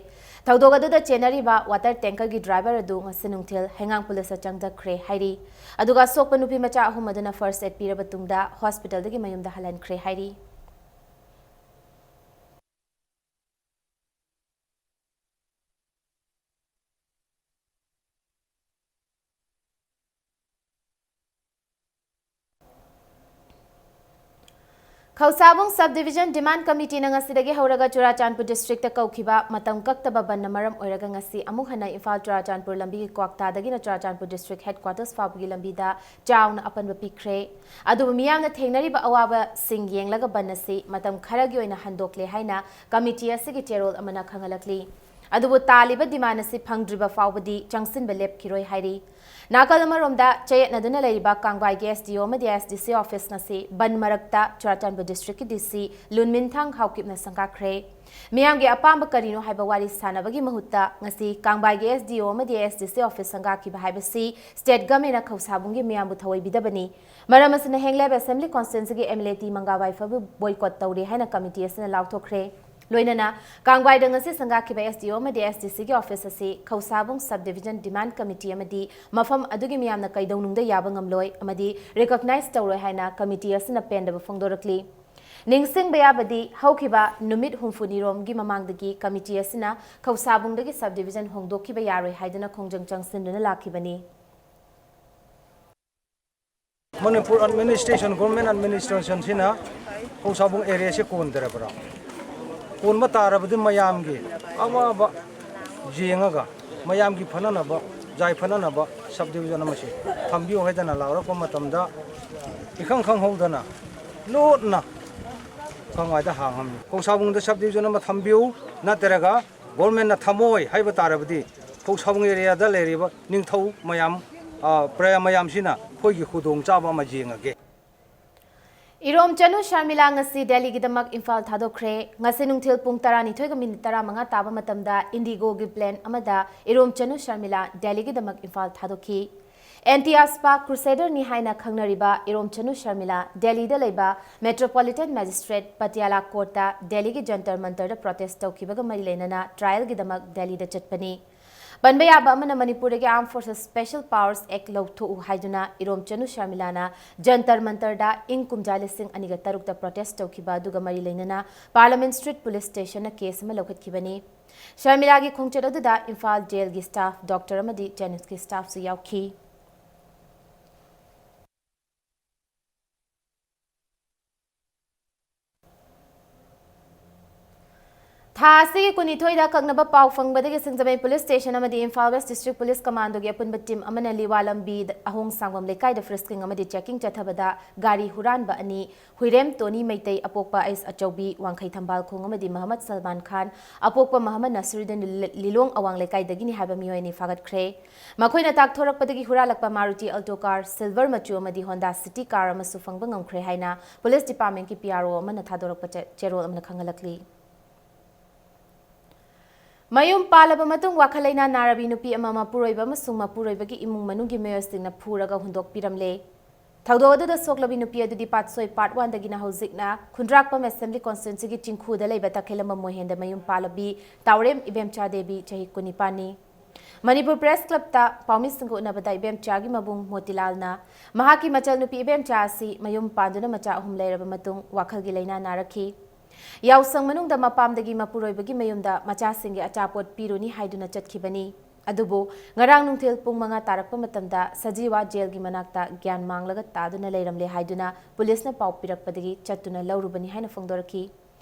ꯊꯧꯗꯣꯛ ꯑꯗꯨꯗ ꯆꯦꯟꯅꯔꯤꯕ ꯋꯥꯇꯔ ꯇꯦꯡꯀꯔꯒꯤ ꯗ꯭ꯔꯥꯏꯚꯔ ꯑꯗꯨ ꯉꯁꯤ ꯅꯨꯡꯊꯤꯜ ꯍꯩꯉꯥꯡ ꯄꯨꯂꯤꯁꯇ ꯆꯪꯊꯈ꯭ꯔꯦ ꯍꯥꯏꯔꯤ꯫ ꯑꯗꯨꯒ ꯑꯁꯣꯛꯄ ꯅꯨꯄꯤ ꯃꯆꯥ ꯑꯍꯨꯝ ꯑꯗꯨꯅ ꯐꯥꯔꯁ ꯑꯦꯗ ꯄꯤꯔꯕ ꯇꯨꯡꯗ ꯍꯣꯁꯄꯤꯇꯥꯜꯗꯒꯤ ꯃꯌꯨꯝꯗ ꯍꯜꯍꯟꯈ꯭ꯔꯦ ꯍꯥꯏꯔꯤ꯫ ꯈꯧꯁꯥꯕꯨꯡ ꯁꯕ ꯗꯤꯚꯤꯖꯟ ꯗꯤꯃꯥꯟ ꯀꯃꯤꯇꯤꯅ ꯉꯁꯤꯗꯒꯤ ꯍꯧꯔꯒ ꯆꯨꯔꯥꯆꯥꯟꯄꯨꯔ ꯗꯤꯁꯇ꯭ꯔꯤꯛꯇ ꯀꯧꯈꯤꯕ ꯃꯇꯝ ꯀꯛꯇꯕ ꯕꯟꯅ ꯃꯔꯝ ꯑꯣꯏꯔꯒ ꯉꯁꯤ ꯑꯃꯨꯛ ꯍꯟꯅ ꯏꯝꯐꯥꯜ ꯆꯨꯔꯥꯆꯥꯟꯄꯨꯔ ꯂꯝꯕꯤꯒꯤ ꯀ꯭ꯋꯥꯛꯇꯥꯗꯒꯤꯅ ꯆꯨꯔꯥꯆꯥꯟꯄꯨꯔ ꯗꯤꯁꯇ꯭ꯔꯤꯛ ꯍꯦꯗꯀ꯭ꯋꯥꯇꯔꯁ ꯐꯥꯎꯕꯒꯤ ꯂꯝꯕꯤꯗ ꯆꯥꯎꯅ ꯑꯄꯟꯕ ꯄꯤꯈ꯭ꯔꯦ꯫ ꯑꯗꯨꯕꯨ ꯃꯤꯌꯥꯝꯅ ꯊꯦꯡꯅꯔꯤꯕ ꯑꯋꯥꯕꯁꯤꯡ ꯌꯦꯡꯂꯒ ꯕꯟ ꯑꯁꯤ ꯃꯇꯝ ꯈꯔꯒꯤ ꯑꯣꯏꯅ ꯍꯟꯗꯣꯛꯂꯦ ꯍꯥꯏꯅ ꯀꯃꯤꯇꯤ ꯑꯁꯤꯒꯤ ꯆꯦꯔꯣꯜ ꯑꯃꯅ ꯈꯪꯍꯜꯂꯛꯂꯤ꯫ ꯑꯗꯨꯕꯨ ꯇꯥꯜꯂꯤꯕ ꯗꯤꯃꯥꯟ ꯑꯁꯤ ꯐꯪꯗ꯭ꯔꯤꯕ ꯐꯥꯎꯕꯗꯤ ꯆꯪꯁꯤꯟꯕ ꯂꯦꯞꯈꯤꯔꯣꯏ ꯍꯥꯏꯔꯤ꯫ ꯅꯥꯀꯜ ꯑꯃꯔꯣꯝꯗ, ꯆꯌꯦꯠꯅꯗꯨꯅ ꯂꯩꯔꯤꯕ ꯀꯥꯡꯕꯥꯏꯒꯤ SDO ꯑꯃꯗꯤ SDC ꯑꯣꯐꯤꯁ ꯉꯁꯤ ꯕꯟ ꯃꯔꯛꯇ ꯆꯨꯔꯥꯆꯥꯟꯄꯨꯔ ꯗꯤꯁꯇ꯭ꯔꯤꯛꯀꯤ DC ꯂꯨꯟꯃꯤꯟꯊꯥꯡ ꯍꯥꯎꯀꯤꯞꯅ ꯁꯪꯒꯥꯈ꯭ꯔꯦ꯫ ꯃꯤꯌꯥꯝꯒꯤ ꯑꯄꯥꯝꯕ ꯀꯔꯤꯅꯣ ꯍꯥꯏꯕ ꯋꯥꯔꯤ ꯁꯥꯟꯅꯕꯒꯤ ꯃꯍꯨꯠꯇ ꯉꯁꯤ ꯀꯥꯡꯕꯥꯏꯒꯤ SDO ꯑꯃꯗꯤ SDC ꯑꯣꯐꯤꯁ ꯁꯪꯒꯥꯈꯤꯕ ꯍꯥꯏꯕꯁꯤ ꯁ꯭ꯇꯦꯠ ꯒꯃꯦꯟꯅ ꯈꯧꯁꯥꯕꯨꯡꯒꯤ ꯃꯤꯌꯥꯝꯕꯨ ꯊꯧꯑꯣꯏꯕꯤꯗꯕꯅꯤ꯫ ꯃꯔꯝ ꯑꯁꯤꯅ ꯍꯦꯡꯂꯦꯞ ꯑꯦꯁꯦꯝꯕ꯭ꯂꯤ ꯀꯣꯟꯁꯇꯤꯇ꯭ꯋꯦꯟꯁꯤꯒꯤ MLA ꯇꯤ ꯃꯪꯒꯥꯕꯥꯏ ꯐꯕꯨ ꯕꯣꯏꯀꯣꯠ ꯇꯧꯔꯦ ꯍꯥꯏꯅ ꯀꯃꯤꯇꯤ ꯑꯁꯤꯅ ꯂꯥꯎꯊꯣꯛꯈ꯭ꯔꯦ꯫ ꯂꯣꯏꯅꯅ ꯀꯥꯡꯕꯥꯏꯗ ꯉꯁꯤ ꯁꯪꯒꯥꯈꯤꯕ SDO ꯑꯃꯗꯤ SDCꯒꯤ ꯑꯣꯐꯤꯁ ꯑꯁꯤ ꯈꯧꯁꯥꯕꯨꯡ ꯁꯕ ꯗꯤꯚꯤꯖꯟ ꯗꯤꯃꯥꯟ ꯀꯃꯤꯇꯤ ꯑꯃꯗꯤ ꯃꯐꯝ ꯑꯗꯨꯒꯤ ꯃꯤꯌꯥꯝꯅ ꯀꯩꯗꯧꯅꯨꯡꯗ ꯌꯥꯕ ꯉꯝꯂꯣꯏ ꯑꯃꯗꯤ ꯔꯤꯀꯣꯒꯅꯥꯏꯖ ꯇꯧꯔꯣꯏ ꯍꯥꯏꯅ ꯀꯃꯤꯇꯤ ꯑꯁꯤꯅ ꯄꯦꯟꯗꯕ ꯐꯣꯡꯗꯣꯔꯛꯂꯤ꯫ ꯅꯤꯡꯁꯤꯡꯕ ꯌꯥꯕꯗꯤ, ꯍꯧꯈꯤꯕ ꯅꯨꯃꯤꯠ ꯍꯨꯝꯐꯨꯅꯤꯔꯣꯝꯒꯤ ꯃꯃꯥꯡꯗꯒꯤ ꯀꯃꯤꯇꯤ ꯑꯁꯤꯅ ꯈꯧꯁꯥꯕꯨꯡꯗꯒꯤ ꯁꯕ ꯗꯤꯚꯤꯖꯟ ꯍꯣꯡꯗꯣꯛꯈꯤꯕ ꯌꯥꯔꯣꯏ ꯍꯥꯏꯗꯨꯅ ꯈꯣꯡꯖꯪ ꯆꯪꯁꯤꯟꯗꯨꯅ ꯂꯥꯛꯈꯤꯕꯅꯤ꯫ ꯃꯅꯤꯄꯨꯔ ꯑꯦꯗꯃꯤꯅꯤꯁꯇ꯭ꯔꯦꯁꯟ, ꯒꯣꯔꯃꯦꯟ ꯑꯦꯗꯃꯤꯅꯤꯁꯇ꯭ꯔꯦꯁꯟꯁꯤꯅ ꯈꯧꯁꯥꯕꯨꯡ ꯑꯦꯔꯤꯌꯥꯁꯤ ꯀꯣꯟꯗ꯭ꯔꯕ꯭ꯔꯥ? ꯀꯣꯟꯕ ꯇꯥꯔꯕꯗꯤ ꯃꯌꯥꯝꯒꯤ ꯑꯋꯥꯕ ꯌꯦꯡꯉꯒ, ꯃꯌꯥꯝꯒꯤ ꯐꯅꯅꯕ, ꯌꯥꯏꯐꯅꯅꯕ ꯁꯕ ꯗꯤꯚꯤꯖꯟ ꯑꯃꯁꯤ ꯊꯝꯕꯤꯌꯨ ꯍꯥꯏꯗꯅ ꯂꯥꯎꯔꯛꯄ ꯃꯇꯝꯗ, ꯏꯈꯪ ꯈꯪꯍꯧꯗꯅ ꯂꯣꯠꯅ ꯀꯥꯡꯕꯥꯏꯗ ꯍꯥꯡꯉꯝꯃꯤ꯫ ꯈꯧꯁꯥꯕꯨꯡꯗ ꯁꯕ ꯗꯤꯚꯤꯖꯟ ꯑꯃ ꯊꯝꯕꯤꯌꯨ, ꯅꯠꯇ꯭ꯔꯒ ꯒꯣꯔꯃꯦꯟꯅ ꯊꯝꯃꯣꯏ ꯍꯥꯏꯕ ꯇꯥꯔꯕꯗꯤ, ꯈꯧꯁꯥꯕꯨꯡ ꯑꯦꯔꯤꯌꯥꯗ ꯂꯩꯔꯤꯕ ꯅꯤꯡꯊꯧ ꯃꯌꯥꯝ, ꯑ, ꯄ꯭ꯔꯖꯥ ꯃꯌꯥꯝꯁꯤꯅ ꯑꯩꯈꯣꯏꯒꯤ ꯈꯨꯗꯣꯡꯆꯥꯕ ꯑꯃ ꯌꯦꯡꯉꯒꯦ꯫ ꯏꯔꯣꯝꯆꯅꯨ ꯁꯔꯃꯤꯂꯥ ꯉꯁꯤ ꯗꯦꯜꯂꯤꯒꯤꯗꯃꯛ ꯏꯝꯐꯥꯜ ꯊꯥꯗꯣꯛꯈ꯭ꯔꯦ꯫ ꯉꯁꯤ ꯅꯨꯡꯊꯤꯜ ꯄꯨꯡ ꯇꯔꯥꯅꯤꯊꯣꯏꯒ ꯃꯤꯅꯤꯠ ꯇꯔꯥꯃꯉꯥ ꯇꯥꯕ ꯃꯇꯝꯗ ꯏꯟꯗꯤꯒꯣꯒꯤ ꯄ꯭ꯂꯦꯟ ꯑꯃꯗ ꯏꯔꯣꯝꯆꯅꯨ ꯁꯔꯃꯤꯂꯥ ꯗꯦꯜꯂꯤꯒꯤꯗꯃꯛ ꯏꯝꯐꯥꯜ ꯊꯥꯗꯣꯛꯈꯤ꯫ ꯑꯦꯟꯇꯤ ꯑꯁꯄꯥ ꯀ꯭ꯔꯨꯁꯦꯗꯔꯅꯤ ꯍꯥꯏꯅ ꯈꯪꯅꯔꯤꯕ ꯏꯔꯣꯝꯆꯅꯨ ꯁꯔꯃꯤꯂꯥ ꯗꯦꯜꯂꯤꯗ ꯂꯩꯕ ꯃꯦꯇ꯭ꯔꯣꯄꯣꯂꯤꯇꯟ ꯃꯦꯖꯤꯁꯇ꯭ꯔꯦꯠ ꯄꯇꯤꯌꯥꯂꯥ ꯀꯣꯔꯠꯇ ꯗꯦꯜꯂꯤꯒꯤ ꯖꯟꯇꯔ ꯃꯟꯇꯔꯗ ꯄ꯭ꯔꯣꯇꯦꯁ ꯇꯧꯈꯤꯕꯒ ꯃꯔꯤ ꯂꯩꯅꯅ ꯇ꯭ꯔꯥꯏꯜꯒꯤꯗꯃꯛ ꯗꯦꯜꯂꯤꯗ ꯆꯠꯄꯅꯤ꯫ ꯄꯟꯕ ꯌꯥꯕ ꯑꯃꯅ, ꯃꯅꯤꯄꯨꯔꯗꯒꯤ Armed Forces Special Powers Act ꯂꯧꯊꯣꯛꯎ ꯍꯥꯏꯗꯨꯅ ꯏꯔꯣꯝꯆꯅꯨ ꯁꯔꯃꯤꯂꯥꯅ ꯖꯟꯇꯔ ꯃꯟꯇꯔꯗ ꯏꯪ ꯀꯨꯝꯖꯥ ꯂꯤꯁꯤꯡ ꯑꯅꯤꯒ ꯇꯔꯨꯛꯇ ꯄ꯭ꯔꯣꯇꯦꯁ ꯇꯧꯈꯤꯕ ꯑꯗꯨꯒ ꯃꯔꯤ ꯂꯩꯅꯅ ꯄꯥꯔꯂꯥꯃꯦꯟ ꯁ꯭ꯇ꯭ꯔꯤꯠ ꯄꯨꯂꯤꯁ ꯁ꯭ꯇꯦꯁꯟꯅ ꯀꯦꯁ ꯑꯃ ꯂꯧꯈꯠꯈꯤꯕꯅꯤ꯫ ꯁꯔꯃꯤꯂꯥꯒꯤ ꯈꯣꯡꯆꯠ ꯑꯗꯨꯗ ꯏꯝꯐꯥꯜ ꯖꯦꯜꯒꯤ ꯁ꯭ꯇꯥꯐ, ꯗꯣꯛꯇꯔ ꯑꯃꯗꯤ ꯖꯦꯅꯤꯝꯁꯀꯤ ꯁ꯭ꯇꯥꯐꯁꯨ ꯌꯥꯎꯈꯤ꯫ ꯊꯥ ꯑꯁꯤꯒꯤ ꯀꯨꯟꯅꯤꯊꯣꯏꯗ ꯑꯀꯛꯅꯕ ꯄꯥꯎ ꯐꯪꯕꯗꯒꯤ ꯁꯤꯡꯖꯃꯩ ꯄꯨꯂꯤꯁ ꯁ꯭ꯇꯦꯁꯟ ꯑꯃꯗꯤ ꯏꯝꯐꯥꯜ ꯋꯦꯁ ꯗꯤꯁꯇ꯭ꯔꯤꯛ ꯄꯨꯂꯤꯁ ꯀꯃꯥꯟꯗꯣꯒꯤ ꯑꯄꯨꯟꯕ ꯇꯤꯝ ꯑꯃꯅ ꯂꯤꯋꯥ ꯂꯝꯕꯤꯗ ꯑꯍꯣꯡ ꯁꯥꯡꯕꯝ ꯂꯩꯀꯥꯏꯗ ꯐ꯭ꯔꯤꯁꯀꯤꯡ ꯑꯃꯗꯤ ꯆꯦꯀꯤꯡ ꯆꯠꯊꯕꯗ ꯒꯥꯔꯤ ꯍꯨꯔꯥꯟꯕ ꯑꯅꯤ, ꯍꯨꯏꯔꯦꯝ ꯇꯣꯅꯤ ꯃꯩꯇꯩ, ꯑꯄꯣꯛꯄ ꯑꯩꯁ ꯑꯆꯧꯕꯤ, ꯋꯥꯡꯈꯩ ꯊꯝꯕꯥꯜ ꯈꯣꯡ ꯑꯃꯗꯤ ꯃꯍꯃꯗ ꯁꯜꯃꯥꯟ ꯈꯥꯟ, ꯑꯄꯣꯛꯄ ꯃꯍꯃꯗ ꯅꯁꯔꯨꯗꯤꯟ, ꯂꯤ-, ꯂꯤꯂꯣꯡ ꯑꯋꯥꯡ ꯂꯩꯀꯥꯏꯗꯒꯤꯅꯤ ꯍꯥꯏꯕ ꯃꯤꯑꯣꯏ ꯑꯅꯤ ꯐꯥꯒꯠꯈ꯭ꯔꯦ꯫ ꯃꯈꯣꯏꯅ ꯇꯥꯛꯊꯣꯔꯛꯄꯗꯒꯤ ꯍꯨꯔꯥꯜꯂꯛꯄ ꯃꯥꯔꯨꯇꯤ ꯑꯜꯇꯣ ꯀꯥꯔ, ꯁꯤꯜꯚꯔ ꯃꯆꯨ ꯑꯃꯗꯤ ꯍꯣꯟꯗꯥ ꯁꯤꯇꯤ ꯀꯥꯔ ꯑꯃꯁꯨ ꯐꯪꯕ ꯉꯝꯈ꯭ꯔꯦ ꯍꯥꯏꯅ ꯄꯨꯂꯤꯁ ꯗꯤꯄꯥꯔꯠꯃꯦꯟꯠꯀꯤ ꯄꯤ ꯑꯥꯔ ꯑꯣ ꯑꯃꯅ ꯊꯥꯗꯣꯔꯛꯄ ꯆꯦ-, ꯆꯦꯔꯣꯜ ꯑꯃꯅ ꯈꯪꯍꯜꯂꯛꯂꯤ꯫ ꯃꯌꯨꯝ ꯄꯥꯜꯂꯕ ꯃꯇꯨꯡ ꯋꯥꯈꯜ ꯂꯩꯅꯥ ꯅꯥꯔꯕꯤ ꯅꯨꯄꯤ ꯑꯃ ꯃꯄꯨꯔꯣꯏꯕ ꯑꯃꯁꯨꯡ ꯃꯄꯨꯔꯣꯏꯕꯒꯤ ꯏꯃꯨꯡ ꯃꯅꯨꯡꯒꯤ ꯃꯤꯑꯣꯏꯁꯤꯡꯅ ꯐꯨꯔꯒ ꯍꯨꯟꯗꯣꯛꯄꯤꯔꯝꯂꯦ꯫ ꯊꯧꯗꯣꯛ ꯑꯗꯨꯗ ꯁꯣꯛꯂꯕꯤ ꯅꯨꯄꯤ ꯑꯗꯨꯗꯤ ꯄꯥꯠꯁꯣꯏ ꯄꯥꯔꯠ ꯋꯥꯟꯗꯒꯤꯅ ꯍꯧꯖꯤꯛꯅ ꯈꯨꯟꯗ꯭ꯔꯥꯛꯄꯝ ꯑꯦꯁꯦꯝꯕ꯭ꯂꯤ ꯀꯣꯟꯁꯇꯤꯇ꯭ꯋꯦꯟꯁꯤꯒꯤ ꯆꯤꯡꯈꯨꯗ ꯂꯩꯕ ꯇꯈꯦꯂꯝꯕꯝ ꯃꯣꯏꯍꯦꯟꯗ ꯃꯌꯨꯝ ꯄꯥꯜꯂꯕꯤ ꯇꯥꯎꯔꯦꯝ ꯏꯕꯦꯝꯆꯥ ꯗꯦꯕꯤ, ꯆꯍꯤ ꯀꯨꯟꯅꯤꯄꯥꯟꯅꯤ꯫ ꯃꯅꯤꯄꯨꯔ ꯄ꯭ꯔꯦꯁ ꯀ꯭ꯂꯕꯇ ꯄꯥꯎꯃꯤꯁꯤꯡꯒ ꯎꯅꯕꯗ ꯏꯕꯦꯝꯆꯥꯒꯤ ꯃꯕꯨꯡ ꯃꯣꯇꯤꯂꯥꯜꯅ ꯃꯍꯥꯛꯀꯤ ꯃꯆꯜꯅꯨꯄꯤ ꯏꯕꯦꯝꯆꯥ ꯑꯁꯤ ꯃꯌꯨꯝ ꯄꯥꯟꯗꯨꯅ ꯃꯆꯥ ꯑꯍꯨꯝ ꯂꯩꯔꯕ ꯃꯇꯨꯡ ꯋꯥꯈꯜꯒꯤ ꯂꯩꯅꯥ ꯅꯥꯔꯛꯈꯤ꯫ ꯌꯥꯎꯁꯪ ꯃꯅꯨꯡꯗ ꯃꯄꯥꯝꯗꯒꯤ ꯃꯄꯨꯔꯣꯏꯕꯒꯤ ꯃꯌꯨꯝꯗ ꯃꯆꯥꯁꯤꯡꯒꯤ ꯑꯆꯥꯄꯣꯠ ꯄꯤꯔꯨꯅꯤ ꯍꯥꯏꯗꯨꯅ ꯆꯠꯈꯤꯕꯅꯤ꯫ ꯑꯗꯨꯕꯨ ꯉꯔꯥꯡ ꯅꯨꯡꯊꯤꯜ ꯄꯨꯡ ꯃꯉꯥ ꯇꯥꯔꯛꯄ ꯃꯇꯝꯗ ꯁꯖꯤꯋꯥ ꯖꯦꯜꯒꯤ ꯃꯅꯥꯛꯇ ꯒ꯭ꯌꯥꯟ ꯃꯥꯡꯂꯒ ꯇꯥꯗꯨꯅ ꯂꯩꯔꯝꯂꯦ ꯍꯥꯏꯗꯨꯅ ꯄꯨꯂꯤꯁꯅ ꯄꯥꯎ ꯄꯤꯔꯛꯄꯗꯒꯤ ꯆꯠꯇꯨꯅ ꯂꯧꯔꯨꯕꯅꯤ ꯍꯥꯏꯅ ꯐꯣꯡꯗꯣꯔꯛꯈꯤ꯫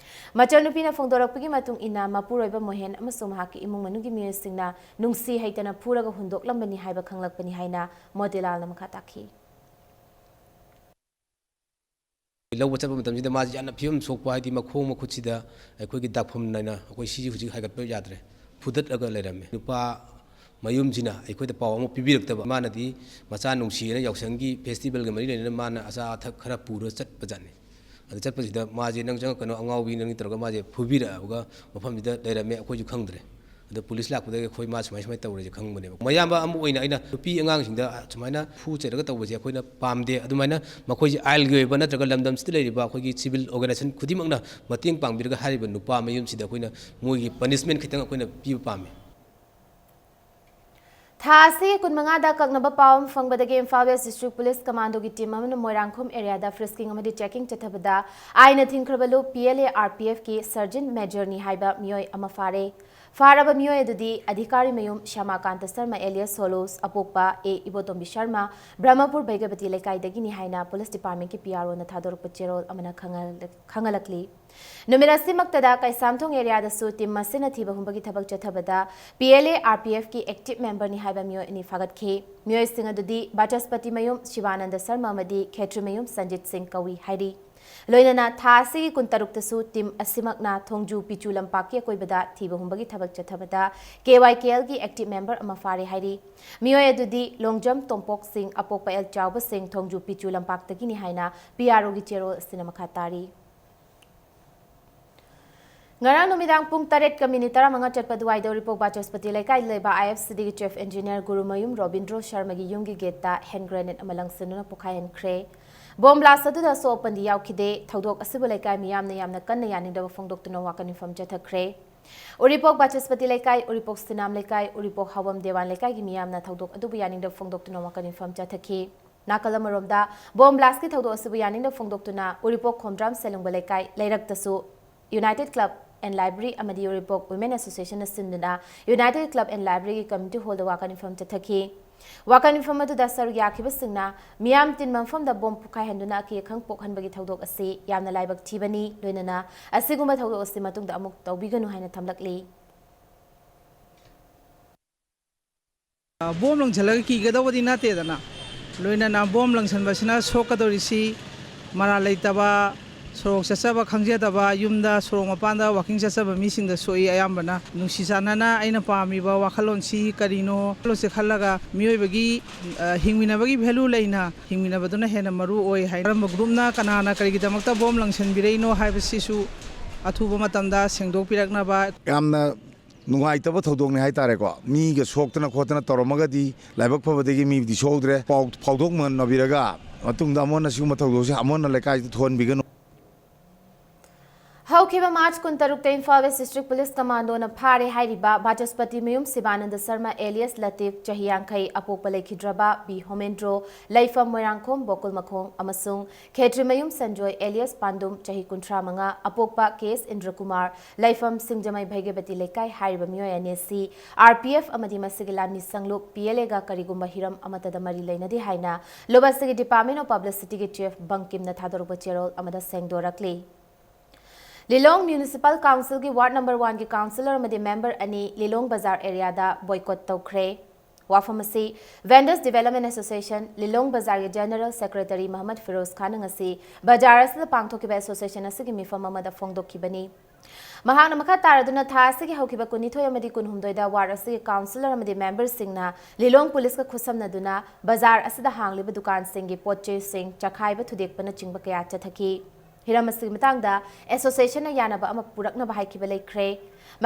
ꯃꯆꯜꯅꯨꯄꯤꯅ ꯐꯣꯡꯗꯣꯔꯛꯄꯒꯤ ꯃꯇꯨꯡ ꯏꯟꯅ, ꯃꯄꯨꯔꯣꯏꯕ ꯃꯣꯍꯦꯟ ꯑꯃꯁꯨꯡ ꯃꯍꯥꯛꯀꯤ ꯏꯃꯨꯡ ꯃꯅꯨꯡꯒꯤ ꯃꯤꯑꯣꯏꯁꯤꯡꯅ ꯅꯨꯡꯁꯤ ꯍꯩꯇꯅ ꯐꯨꯔꯒ ꯍꯨꯟꯗꯣꯛꯂꯝꯕꯅꯤ ꯍꯥꯏꯕ ꯈꯪꯂꯛꯄꯅꯤ ꯍꯥꯏꯅ ꯃꯣꯇꯤꯂꯥꯜꯅ ꯃꯈꯥ ꯇꯥꯈꯤ꯫ ꯂꯧꯕ ꯆꯠꯄ ꯃꯇꯝꯁꯤꯗ ꯃꯥꯁꯤ ꯌꯥꯝꯅ ꯐꯤꯕꯝ ꯁꯣꯛꯄ, ꯍꯥꯏꯗꯤ ꯃꯈꯣꯡ ꯃꯈꯨꯠꯁꯤꯗ ꯑꯩꯈꯣꯏꯒꯤ ꯗꯥꯛꯐꯝ ꯅꯥꯏꯅ ꯑꯩꯈꯣꯏ ꯁꯤꯁꯤ ꯍꯧꯖꯤꯛ ꯍꯥꯏꯒꯠꯄ ꯌꯥꯗ꯭ꯔꯦ, ꯐꯨꯗꯠꯂꯒ ꯂꯩꯔꯝꯃꯦ꯫ ꯅꯨꯄꯥ ꯃꯌꯨꯝꯁꯤꯅ ꯑꯩꯈꯣꯏꯗ ꯄꯥꯎ ꯑꯃ ꯄꯤꯕꯤꯔꯛꯇꯕ꯫ ꯃꯥꯅꯗꯤ ꯃꯆꯥ ꯅꯨꯡꯁꯤꯅ ꯌꯥꯎꯁꯪꯒꯤ ꯐꯦꯁꯇꯤꯚꯦꯜꯒ ꯃꯔꯤ ꯂꯩꯅꯅ ꯃꯥꯅ ꯑꯆꯥ ꯑꯊꯛ ꯈꯔ ꯄꯨꯔ ꯆꯠꯄꯖꯥꯠꯅꯤ꯫ ꯑꯗꯨ ꯆꯠꯄꯁꯤꯗ ꯃꯥꯁꯦ "ꯅꯪ ꯆꯪꯉꯛꯀꯅꯨ, ꯑꯉꯥꯎꯕꯤ ꯅꯪꯅꯤ" ꯇꯧꯔꯒ ꯃꯥꯁꯦ ꯐꯨꯕꯤꯔꯛꯑꯒ ꯃꯐꯝꯁꯤꯗ ꯂꯩꯔꯝꯃꯦ꯫ ꯑꯩꯈꯣꯏꯁꯨ ꯈꯪꯗ꯭ꯔꯦ꯫ ꯑꯗꯣ ꯄꯨꯂꯤꯁ ꯂꯥꯛꯄꯗꯒꯤ ꯑꯩꯈꯣꯏ ꯃꯥ ꯁꯨꯃꯥꯏ ꯁꯨꯃꯥꯏꯅ ꯇꯧꯔꯦꯁꯦ ꯈꯪꯕꯅꯦꯕ꯫ ꯃꯌꯥꯝꯕ ꯑꯃ ꯑꯣꯏꯅ ꯑꯩꯅ ꯅꯨꯄꯤ ꯑꯉꯥꯡꯁꯤꯡꯗ ꯁꯨꯃꯥꯏꯅ ꯐꯨ ꯆꯩꯔꯒ ꯇꯧꯕꯁꯦ ꯑꯩꯈꯣꯏꯅ ꯄꯥꯝꯗꯦ꯫ ꯑꯗꯨꯃꯥꯏꯅ ꯃꯈꯣꯏꯁꯦ ꯑꯥꯏꯟꯒꯤ ꯑꯣꯏꯕ ꯅꯠꯇ꯭ꯔꯒ ꯂꯝꯗꯝꯁꯤꯗ ꯂꯩꯔꯤꯕ ꯑꯩꯈꯣꯏꯒꯤ ꯁꯤꯚꯤꯜ ꯑꯣꯔꯒꯅꯥꯏꯖꯦꯁꯟ ꯈꯨꯗꯤꯡꯃꯛꯅ ꯃꯇꯦꯡ ꯄꯥꯡꯕꯤꯔꯒ ꯍꯥꯏꯔꯤꯕ ꯅꯨꯄꯥ ꯃꯌꯨꯝꯁꯤꯗ ꯑꯩꯈꯣꯏꯅ ꯃꯣꯏꯒꯤ ꯄꯅꯤꯁꯃꯦꯟ ꯈꯤꯇꯪ ꯑꯩꯈꯣꯏꯅ ꯄꯤꯕ ꯄꯥꯝꯃꯤ꯫ ꯊꯥ ꯑꯁꯤꯒꯤ ꯀꯨꯟꯃꯉꯥꯗ ꯀꯛꯅꯕ ꯄꯥꯎ ꯑꯃ ꯐꯪꯕꯗꯒꯤ ꯏꯝꯐꯥꯜ ꯋꯦꯁ ꯗꯤꯁꯇ꯭ꯔꯤꯛ ꯄꯨꯂꯤꯁ ꯀꯃꯥꯟꯗꯣꯒꯤ ꯇꯤꯝ ꯑꯃꯅ ꯃꯣꯏꯔꯥꯡꯈꯣꯝ ꯑꯦꯔꯤꯌꯥꯗ ꯐ꯭ꯔꯤꯁꯀꯤꯡ ꯑꯃꯗꯤ ꯆꯦꯀꯤꯡ ꯆꯠꯊꯕꯗ ꯑꯥꯏꯟꯅ ꯊꯤꯡꯈ꯭ꯔꯕ ꯂꯨꯞ P L A R P ꯑꯦꯐꯀꯤ ꯁꯔꯖꯦꯟ ꯃꯦꯖꯔꯅꯤ ꯍꯥꯏꯕ ꯃꯤꯑꯣꯏ ꯑꯃ ꯐꯥꯔꯦ꯫ ꯐꯥꯔꯕ ꯃꯤꯑꯣꯏ ꯑꯗꯨꯗꯤ ꯑꯙꯤꯀꯥꯔꯤ ꯃꯌꯨꯝ ꯁ꯭ꯌꯥꯃꯥꯀꯥꯟꯇ ꯁꯔꯃ ꯑꯦꯂꯤꯌꯥꯁ ꯁꯣꯂꯣꯁ, ꯑꯄꯣꯛꯄ ꯑꯦ ꯏꯕꯣꯇꯣꯝꯕꯤ ꯁꯔꯃ, ꯕ꯭ꯔꯍꯃꯄꯨꯔ ꯕꯩꯒꯕꯇꯤ ꯂꯩꯀꯥꯏꯗꯒꯤꯅꯤ ꯍꯥꯏꯅ ꯄꯨꯂꯤꯁ ꯗꯤꯄꯥꯔꯠꯃꯦꯟꯠꯀꯤ ꯄꯤ ꯑꯥꯔ ꯑꯣꯅ ꯊꯥꯗꯣꯔꯛꯄ ꯆꯦꯔꯣꯜ ꯑꯃꯅ ꯈꯪꯍꯜ-, ꯈꯪꯍꯜꯂꯛꯂꯤ꯫ ꯅꯨꯃꯤꯠ ꯑꯁꯤꯃꯛꯇꯗ ꯀꯩꯁꯥꯝꯊꯣꯡ ꯑꯦꯔꯤꯌꯥꯗꯁꯨ ꯇꯤꯝ ꯑꯁꯤꯅ ꯊꯤꯕ ꯍꯨꯝꯕꯒꯤ ꯊꯕꯛ ꯆꯠꯊꯕꯗ P L A R P ꯑꯦꯐꯀꯤ ꯑꯦꯛꯇꯤꯚ ꯃꯦꯝꯕꯔꯅꯤ ꯍꯥꯏꯕ ꯃꯤꯑꯣꯏ ꯑꯅꯤ ꯐꯥꯒꯠꯈꯤ꯫ ꯃꯤꯑꯣꯏꯁꯤꯡ ꯑꯗꯨꯗꯤ ꯕꯥꯆꯁꯄꯇꯤ ꯃꯌꯨꯝ ꯁꯤꯕꯥꯅꯟꯗ ꯁꯔꯃ ꯑꯃꯗꯤ ꯈꯦꯇ꯭ꯔꯤ ꯃꯌꯨꯝ ꯁꯟꯖꯤꯠ ꯁꯤꯡ ꯀꯧꯏ ꯍꯥꯏꯔꯤ꯫ ꯂꯣꯏꯅꯅ ꯊꯥ ꯑꯁꯤꯒꯤ ꯀꯨꯟꯇꯔꯨꯛꯇꯁꯨ ꯇꯤꯝ ꯑꯁꯤꯃꯛꯅ ꯊꯣꯡꯖꯨ ꯄꯤꯆꯨ ꯂꯝꯄꯥꯛꯀꯤ ꯑꯀꯣꯏꯕꯗ ꯊꯤꯕ ꯍꯨꯝꯕꯒꯤ ꯊꯕꯛ ꯆꯠꯊꯕꯗ ꯀꯦ ꯋꯥꯏ ꯀꯦ ꯑꯦꯜꯒꯤ ꯑꯦꯛꯇꯤꯚ ꯃꯦꯝꯕꯔ ꯑꯃ ꯐꯥꯔꯦ ꯍꯥꯏꯔꯤ꯫ ꯃꯤꯑꯣꯏ ꯑꯗꯨꯗꯤ ꯂꯣꯡꯖꯝ ꯇꯣꯝꯄꯣꯛ ꯁꯤꯡ, ꯑꯄꯣꯛꯄ ꯑꯦꯜ ꯆꯥꯎꯕ ꯁꯤꯡ, ꯊꯣꯡꯖꯨ ꯄꯤꯆꯨ ꯂꯝꯄꯥꯛꯇꯒꯤꯅꯤ ꯍꯥꯏꯅ ꯄꯤ ꯑꯥꯔ ꯑꯣꯒꯤ ꯆꯦꯔꯣꯜ ꯑꯁꯤꯅ ꯃꯈꯥ ꯇꯥꯔꯤ꯫ ꯉꯔꯥꯡ ꯅꯨꯃꯤꯗꯥꯡ ꯄꯨꯡ ꯇꯔꯦꯠꯀ ꯃꯤꯅꯤꯠ ꯇꯔꯥꯃꯉꯥ ꯆꯠꯄ ꯑꯗꯨꯋꯥꯏꯗ ꯎꯔꯤꯄꯣꯛ ꯕꯥꯆꯁꯄꯇꯤ ꯂꯩꯀꯥꯏꯗ ꯂꯩꯕ ꯑꯥꯏ F ꯁꯤꯗꯤꯒꯤ chief engineer Gurumayum Robindro ꯁꯔꯃꯒꯤ ꯌꯨꯝꯒꯤ ꯒꯦꯠꯇ ꯍꯦꯟ ꯒ꯭ꯔꯦꯅꯦꯗ ꯑꯃ ꯂꯪꯁꯤꯟꯗꯨꯅ ꯄꯣꯈꯥꯏꯍꯟꯈ꯭ꯔꯦ꯫ ꯕꯣꯝ ꯕ꯭ꯂꯥꯁ ꯑꯗꯨꯗ ꯑꯁꯣꯛ ꯑꯄꯟꯗꯤ ꯌꯥꯎꯈꯤꯗꯦ꯫ ꯊꯧꯗꯣꯛ ꯑꯁꯤꯕꯨ ꯂꯩꯀꯥꯏ ꯃꯤꯌꯥꯝꯅ ꯌꯥꯝꯅ ꯀꯟꯅ ꯌꯥꯅꯤꯡꯗꯕ ꯐꯣꯡꯗꯣꯛꯇꯨꯅ ꯋꯥꯀꯠ ꯃꯤꯐꯝ ꯆꯠꯊꯈ꯭ꯔꯦ꯫ ꯎꯔꯤꯄꯣꯛ ꯕꯥꯆꯁꯄꯇꯤ ꯂꯩꯀꯥꯏ, ꯎꯔꯤꯄꯣꯛ ꯁꯤꯅꯥꯝ ꯂꯩꯀꯥꯏ, ꯎꯔꯤꯄꯣꯛ ꯍꯥꯋꯝ ꯗꯦꯋꯥꯟ ꯂꯩꯀꯥꯏꯒꯤ ꯃꯤꯌꯥꯝꯅ ꯊꯧꯗꯣꯛ ꯑꯗꯨꯕꯨ ꯌꯥꯅꯤꯡꯗꯕ ꯐꯣꯡꯗꯣꯛꯇꯨꯅ ꯋꯥꯀꯠ ꯃꯤꯐꯝ ꯆꯠꯊꯈꯤ꯫ ꯅꯥꯀꯜ ꯑꯃꯔꯣꯝꯗ, ꯕꯣꯝ ꯕ꯭ꯂꯥꯁꯀꯤ ꯊꯧꯗꯣꯛ ꯑꯁꯤꯕꯨ ꯌꯥꯅꯤꯡꯗꯕ ꯐꯣꯡꯗꯣꯛꯇꯨꯅ ꯎꯔꯤꯄꯣꯛ ꯈꯣꯝꯗ꯭ꯔꯥꯝ ꯁꯦꯂꯨꯡꯕ ꯂꯩꯀꯥꯏ ꯂꯩꯔꯛꯇꯁꯨ ꯌꯨꯅꯥꯏꯇꯦꯗ ꯀ꯭ꯂꯕ ꯑꯦꯟ ꯂꯥꯏꯕ꯭ꯔꯦꯔꯤ ꯑꯃꯗꯤ ꯎꯔꯤꯄꯣꯛ ꯋꯤꯃꯦꯟ ꯑꯦꯁꯣꯁꯤꯌꯦꯁꯟꯅ ꯁꯤꯟꯗꯨꯅ ꯌꯨꯅꯥꯏꯇꯦꯗ ꯀ꯭ꯂꯕ ꯑꯦꯟ ꯂꯥꯏꯕ꯭ꯔꯦꯔꯤꯒꯤ ꯀꯝꯃ꯭ꯌꯨꯅꯤꯇꯤ ꯍꯣꯜꯗ ꯋꯥꯀꯠ ꯃꯤꯐꯝ ꯆꯠꯊꯈꯤ꯫ ꯋꯥꯀꯠ ꯃꯤꯐꯝ ꯑꯗꯨꯗ ꯁꯔꯨꯛ ꯌꯥꯈꯤꯕꯁꯤꯡꯅ ꯃꯤꯌꯥꯝ ꯇꯤꯟꯕ ꯃꯐꯝꯗ ꯕꯣꯝ ꯄꯣꯈꯥꯏꯍꯟꯗꯨꯅ ꯑꯀꯤ ꯑꯈꯪ ꯄꯣꯛꯍꯟꯕꯒꯤ ꯊꯧꯗꯣꯛ ꯑꯁꯤ ꯌꯥꯝꯅ ꯂꯥꯏꯕꯛ ꯊꯤꯕꯅꯤ, ꯂꯣꯏꯅꯅ ꯑꯁꯤꯒꯨꯝꯕ ꯊꯧꯗꯣꯛ ꯑꯁꯤ ꯃꯇꯨꯡꯗ ꯑꯃꯨꯛ ꯇꯧꯕꯤꯒꯅꯨ ꯍꯥꯏꯅ ꯊꯝꯂꯛꯂꯤ꯫ ꯕꯣꯝ ꯂꯪꯁꯤꯜꯂꯒ ꯀꯤꯒꯗꯧꯕꯗꯤ ꯅꯠꯇꯦꯗꯅ, ꯂꯣꯏꯅꯅ ꯕꯣꯝ ꯂꯪꯁꯤꯟꯕꯁꯤꯅ ꯁꯣꯛꯀꯗꯧꯔꯤꯁꯤ ꯃꯔꯥꯜ ꯂꯩꯇꯕ ꯁꯣꯔꯣꯛ ꯆꯠꯆꯕ ꯈꯪꯖꯗꯕ, ꯌꯨꯝꯗ ꯁꯣꯔꯣꯛ ꯃꯄꯥꯟꯗ ꯋꯥꯀꯤꯡ ꯆꯠꯆꯕ ꯃꯤꯁꯤꯡꯗ ꯁꯣꯛꯏ꯫ ꯑꯌꯥꯝꯕꯅ ꯅꯨꯡꯁꯤ ꯆꯥꯟꯅꯅ ꯑꯩꯅ ꯄꯥꯝꯃꯤꯕ ꯋꯥꯈꯜꯂꯣꯟꯁꯤ ꯀꯔꯤꯅꯣ, ꯋꯥꯈꯜꯂꯣꯟꯁꯦ ꯈꯜꯂꯒ ꯃꯤꯑꯣꯏꯕꯒꯤ, ꯑ, ꯍꯤꯡꯃꯤꯟꯅꯕꯒꯤ ꯚꯦꯂꯨ ꯂꯩꯅ ꯍꯤꯡꯃꯤꯟꯅꯕꯗꯨꯅ ꯍꯦꯟꯅ ꯃꯔꯨ ꯑꯣꯏ ꯍꯥꯏ꯫ ꯀꯔꯝꯕ ꯒ꯭ꯔꯨꯞꯅ ꯀꯅꯥꯅ ꯀꯔꯤꯒꯤꯗꯃꯛꯇ ꯕꯣꯝ ꯂꯪꯁꯤꯟꯕꯤꯔꯛꯏꯅꯣ ꯍꯥꯏꯕꯁꯤꯁꯨ ꯑꯊꯨꯕ ꯃꯇꯝꯗ ꯁꯦꯡꯗꯣꯛꯄꯤꯔꯛꯅꯕ꯫ ꯌꯥꯝꯅ ꯅꯨꯡꯉꯥꯏꯇꯕ ꯊꯧꯗꯣꯛꯅꯤ ꯍꯥꯏꯇꯥꯔꯦꯀꯣ꯫ ꯃꯤꯒ ꯁꯣꯛꯇꯅ ꯈꯣꯠꯇꯅ ꯇꯧꯔꯝꯃꯒꯗꯤ ꯂꯥꯏꯕꯛ ꯐꯕꯗꯒꯤ ꯃꯤꯕꯨꯗꯤ ꯁꯣꯛꯍꯧꯗ꯭ꯔꯦ꯫ ꯄꯥꯎ ꯐꯥꯎꯗꯣꯛꯅꯕꯤꯔꯒ ꯃꯇꯨꯡꯗ ꯑꯃꯨꯛ ꯍꯟꯅ ꯁꯤꯒꯨꯝꯕ ꯊꯧꯗꯣꯛꯁꯦ ꯑꯃꯨꯛ ꯍꯟꯅ ꯂꯩꯀꯥꯏꯗ ꯊꯣꯛꯍꯟꯕꯤꯒꯅꯨ꯫ ꯍꯧꯈꯤꯕ ꯃꯥꯔꯆ ꯀꯨꯟꯇꯔꯨꯛꯇ ꯏꯝꯐꯥꯜ ꯋꯦꯁ ꯗꯤꯁꯇ꯭ꯔꯤꯛ ꯄꯨꯂꯤꯁ ꯀꯃꯥꯟꯗꯣꯅ ꯐꯥꯔꯦ ꯍꯥꯏꯔꯤꯕ ꯕꯥꯆꯁꯄꯇꯤ ꯃꯌꯨꯝ ꯁꯤꯕꯥꯅꯟꯗ ꯁꯔꯃ ꯑꯦꯂꯤꯌꯁ ꯂꯇꯤꯐ, ꯆꯍꯤ ꯌꯥꯡꯈꯩ, ꯑꯄꯣꯛꯄ ꯂꯩꯈꯤꯗ꯭ꯔꯕ ꯕꯤ ꯍꯣꯃꯦꯟꯗ꯭ꯔꯣ, ꯂꯩꯐꯝ ꯃꯣꯏꯔꯥꯡꯈꯣꯝ ꯕꯣꯀꯨꯜ ꯃꯈꯣꯡ, ꯑꯃꯁꯨꯡ ꯈꯦꯇ꯭ꯔꯤꯃꯌꯨꯝ ꯁꯟꯖꯣꯏ ꯑꯦꯂꯤꯌꯁ ꯄꯥꯟꯗꯨꯝ, ꯆꯍꯤ ꯀꯨꯟꯊ꯭ꯔꯥ ꯃꯉꯥ, ꯑꯄꯣꯛꯄ ꯀꯦ ꯑꯦꯁ ꯏꯟꯗ꯭ꯔꯀꯨꯃꯥꯔ, ꯂꯩꯐꯝ ꯁꯤꯡꯖꯃꯩ ꯚꯩꯒ꯭ꯌꯕꯇꯤ ꯂꯩꯀꯥꯏ ꯍꯥꯏꯔꯤꯕ ꯃꯤꯑꯣꯏ ꯑꯅꯤ ꯑꯁꯤ ꯑꯥꯔ ꯄꯤ ꯑꯦꯐ ꯑꯃꯗꯤ ꯃꯁꯤꯒꯤ ꯂꯥꯟꯃꯤ ꯁꯪꯂꯨꯞ ꯄꯤ ꯑꯦꯜ ꯑꯦꯒ ꯀꯔꯤꯒꯨꯝꯕ ꯍꯤꯔꯝ ꯑꯃꯠꯇꯗ ꯃꯔꯤ ꯂꯩꯅꯗꯦ ꯍꯥꯏꯅ ꯂꯨꯕꯁꯤꯒꯤ ꯗꯤꯄꯥꯔꯠꯃꯦꯟ ꯑꯣꯐ ꯄꯕ꯭ꯂꯤꯁꯤꯇꯤꯒꯤ ꯆꯤꯐ ꯕꯪꯀꯤꯝꯅ ꯊꯥꯗꯣꯔꯛꯄ ꯆꯦꯔꯣꯜ ꯑꯃꯗ ꯁꯦꯡꯗꯣꯔꯛꯂꯤ꯫ ꯂꯤꯂꯣꯡ ꯃ꯭ꯌꯨꯅꯤꯁꯤꯄꯥꯜ ꯀꯥꯎꯟꯁꯤꯜꯒꯤ ꯋꯥꯔꯗ ꯅꯝꯕꯔ ꯋꯥꯟꯒꯤ ꯀꯥꯎꯟꯁꯤꯂꯔ ꯑꯃꯗꯤ ꯃꯦꯝꯕꯔ ꯑꯅꯤ ꯂꯤꯂꯣꯡ ꯕꯖꯥꯔ ꯑꯦꯔꯤꯌꯥꯗ ꯕꯣꯏꯀꯣꯠ ꯇꯧꯈ꯭ꯔꯦ꯫ ꯋꯥꯐꯝ ꯑꯁꯤ ꯚꯦꯟꯗꯔꯁ ꯗꯤꯚꯦꯂꯞꯃꯦꯟ ꯑꯦꯁꯣꯁꯤꯌꯦꯁꯟ ꯂꯤꯂꯣꯡ ꯕꯖꯥꯔꯒꯤ ꯖꯦꯅꯔꯦꯜ ꯁꯦꯀ꯭ꯔꯦꯇꯔꯤ ꯃꯍꯃꯗ ꯐꯤꯔꯣꯖ ꯈꯥꯟꯅ ꯉꯁꯤ ꯕꯖꯥꯔ ꯑꯁꯤꯗ ꯄꯥꯡꯊꯣꯛꯈꯤꯕ ꯑꯦꯁꯣꯁꯤꯌꯦꯁꯟ ꯑꯁꯤꯒꯤ ꯃꯤꯐꯝ ꯑꯃꯗ ꯐꯣꯡꯗꯣꯛꯈꯤꯕꯅꯤ꯫ ꯃꯍꯥꯛꯅ ꯃꯈꯥ ꯇꯥꯔꯗꯨꯅ ꯊꯥ ꯑꯁꯤꯒꯤ ꯍꯧꯈꯤꯕ ꯀꯨꯟꯅꯤꯊꯣꯏ ꯑꯃꯗꯤ ꯀꯨꯟꯍꯨꯝꯗꯣꯏꯗ ꯋꯥꯔꯗ ꯑꯁꯤꯒꯤ ꯀꯥꯎꯟꯁꯤꯂꯔ ꯑꯃꯗꯤ ꯃꯦꯝꯕꯔꯁꯤꯡꯅ ꯂꯤꯂꯣꯡ ꯄꯨꯂꯤꯁꯀ ꯈꯨꯠꯁꯝꯅꯗꯨꯅ ꯕꯖꯥꯔ ꯑꯁꯤꯗ ꯍꯥꯡꯂꯤꯕ ꯗꯨꯀꯥꯟꯁꯤꯡꯒꯤ ꯄꯣꯠ ꯆꯩꯁꯤꯡ ꯆꯈꯥꯏꯕ ꯊꯨꯗꯦꯛꯄꯅꯆꯤꯡꯕ ꯀꯌꯥ ꯆꯠꯊꯈꯤ꯫ ꯍꯤꯔꯝ ꯑꯁꯤꯒꯤ ꯃꯇꯥꯡꯗ ꯑꯦꯁꯣꯁꯤꯌꯦꯁꯟꯅ ꯌꯥꯅꯕ ꯑꯃ ꯄꯨꯔꯛꯅꯕ ꯍꯥꯏꯈꯤꯕ ꯂꯩꯈ꯭ꯔꯦ꯫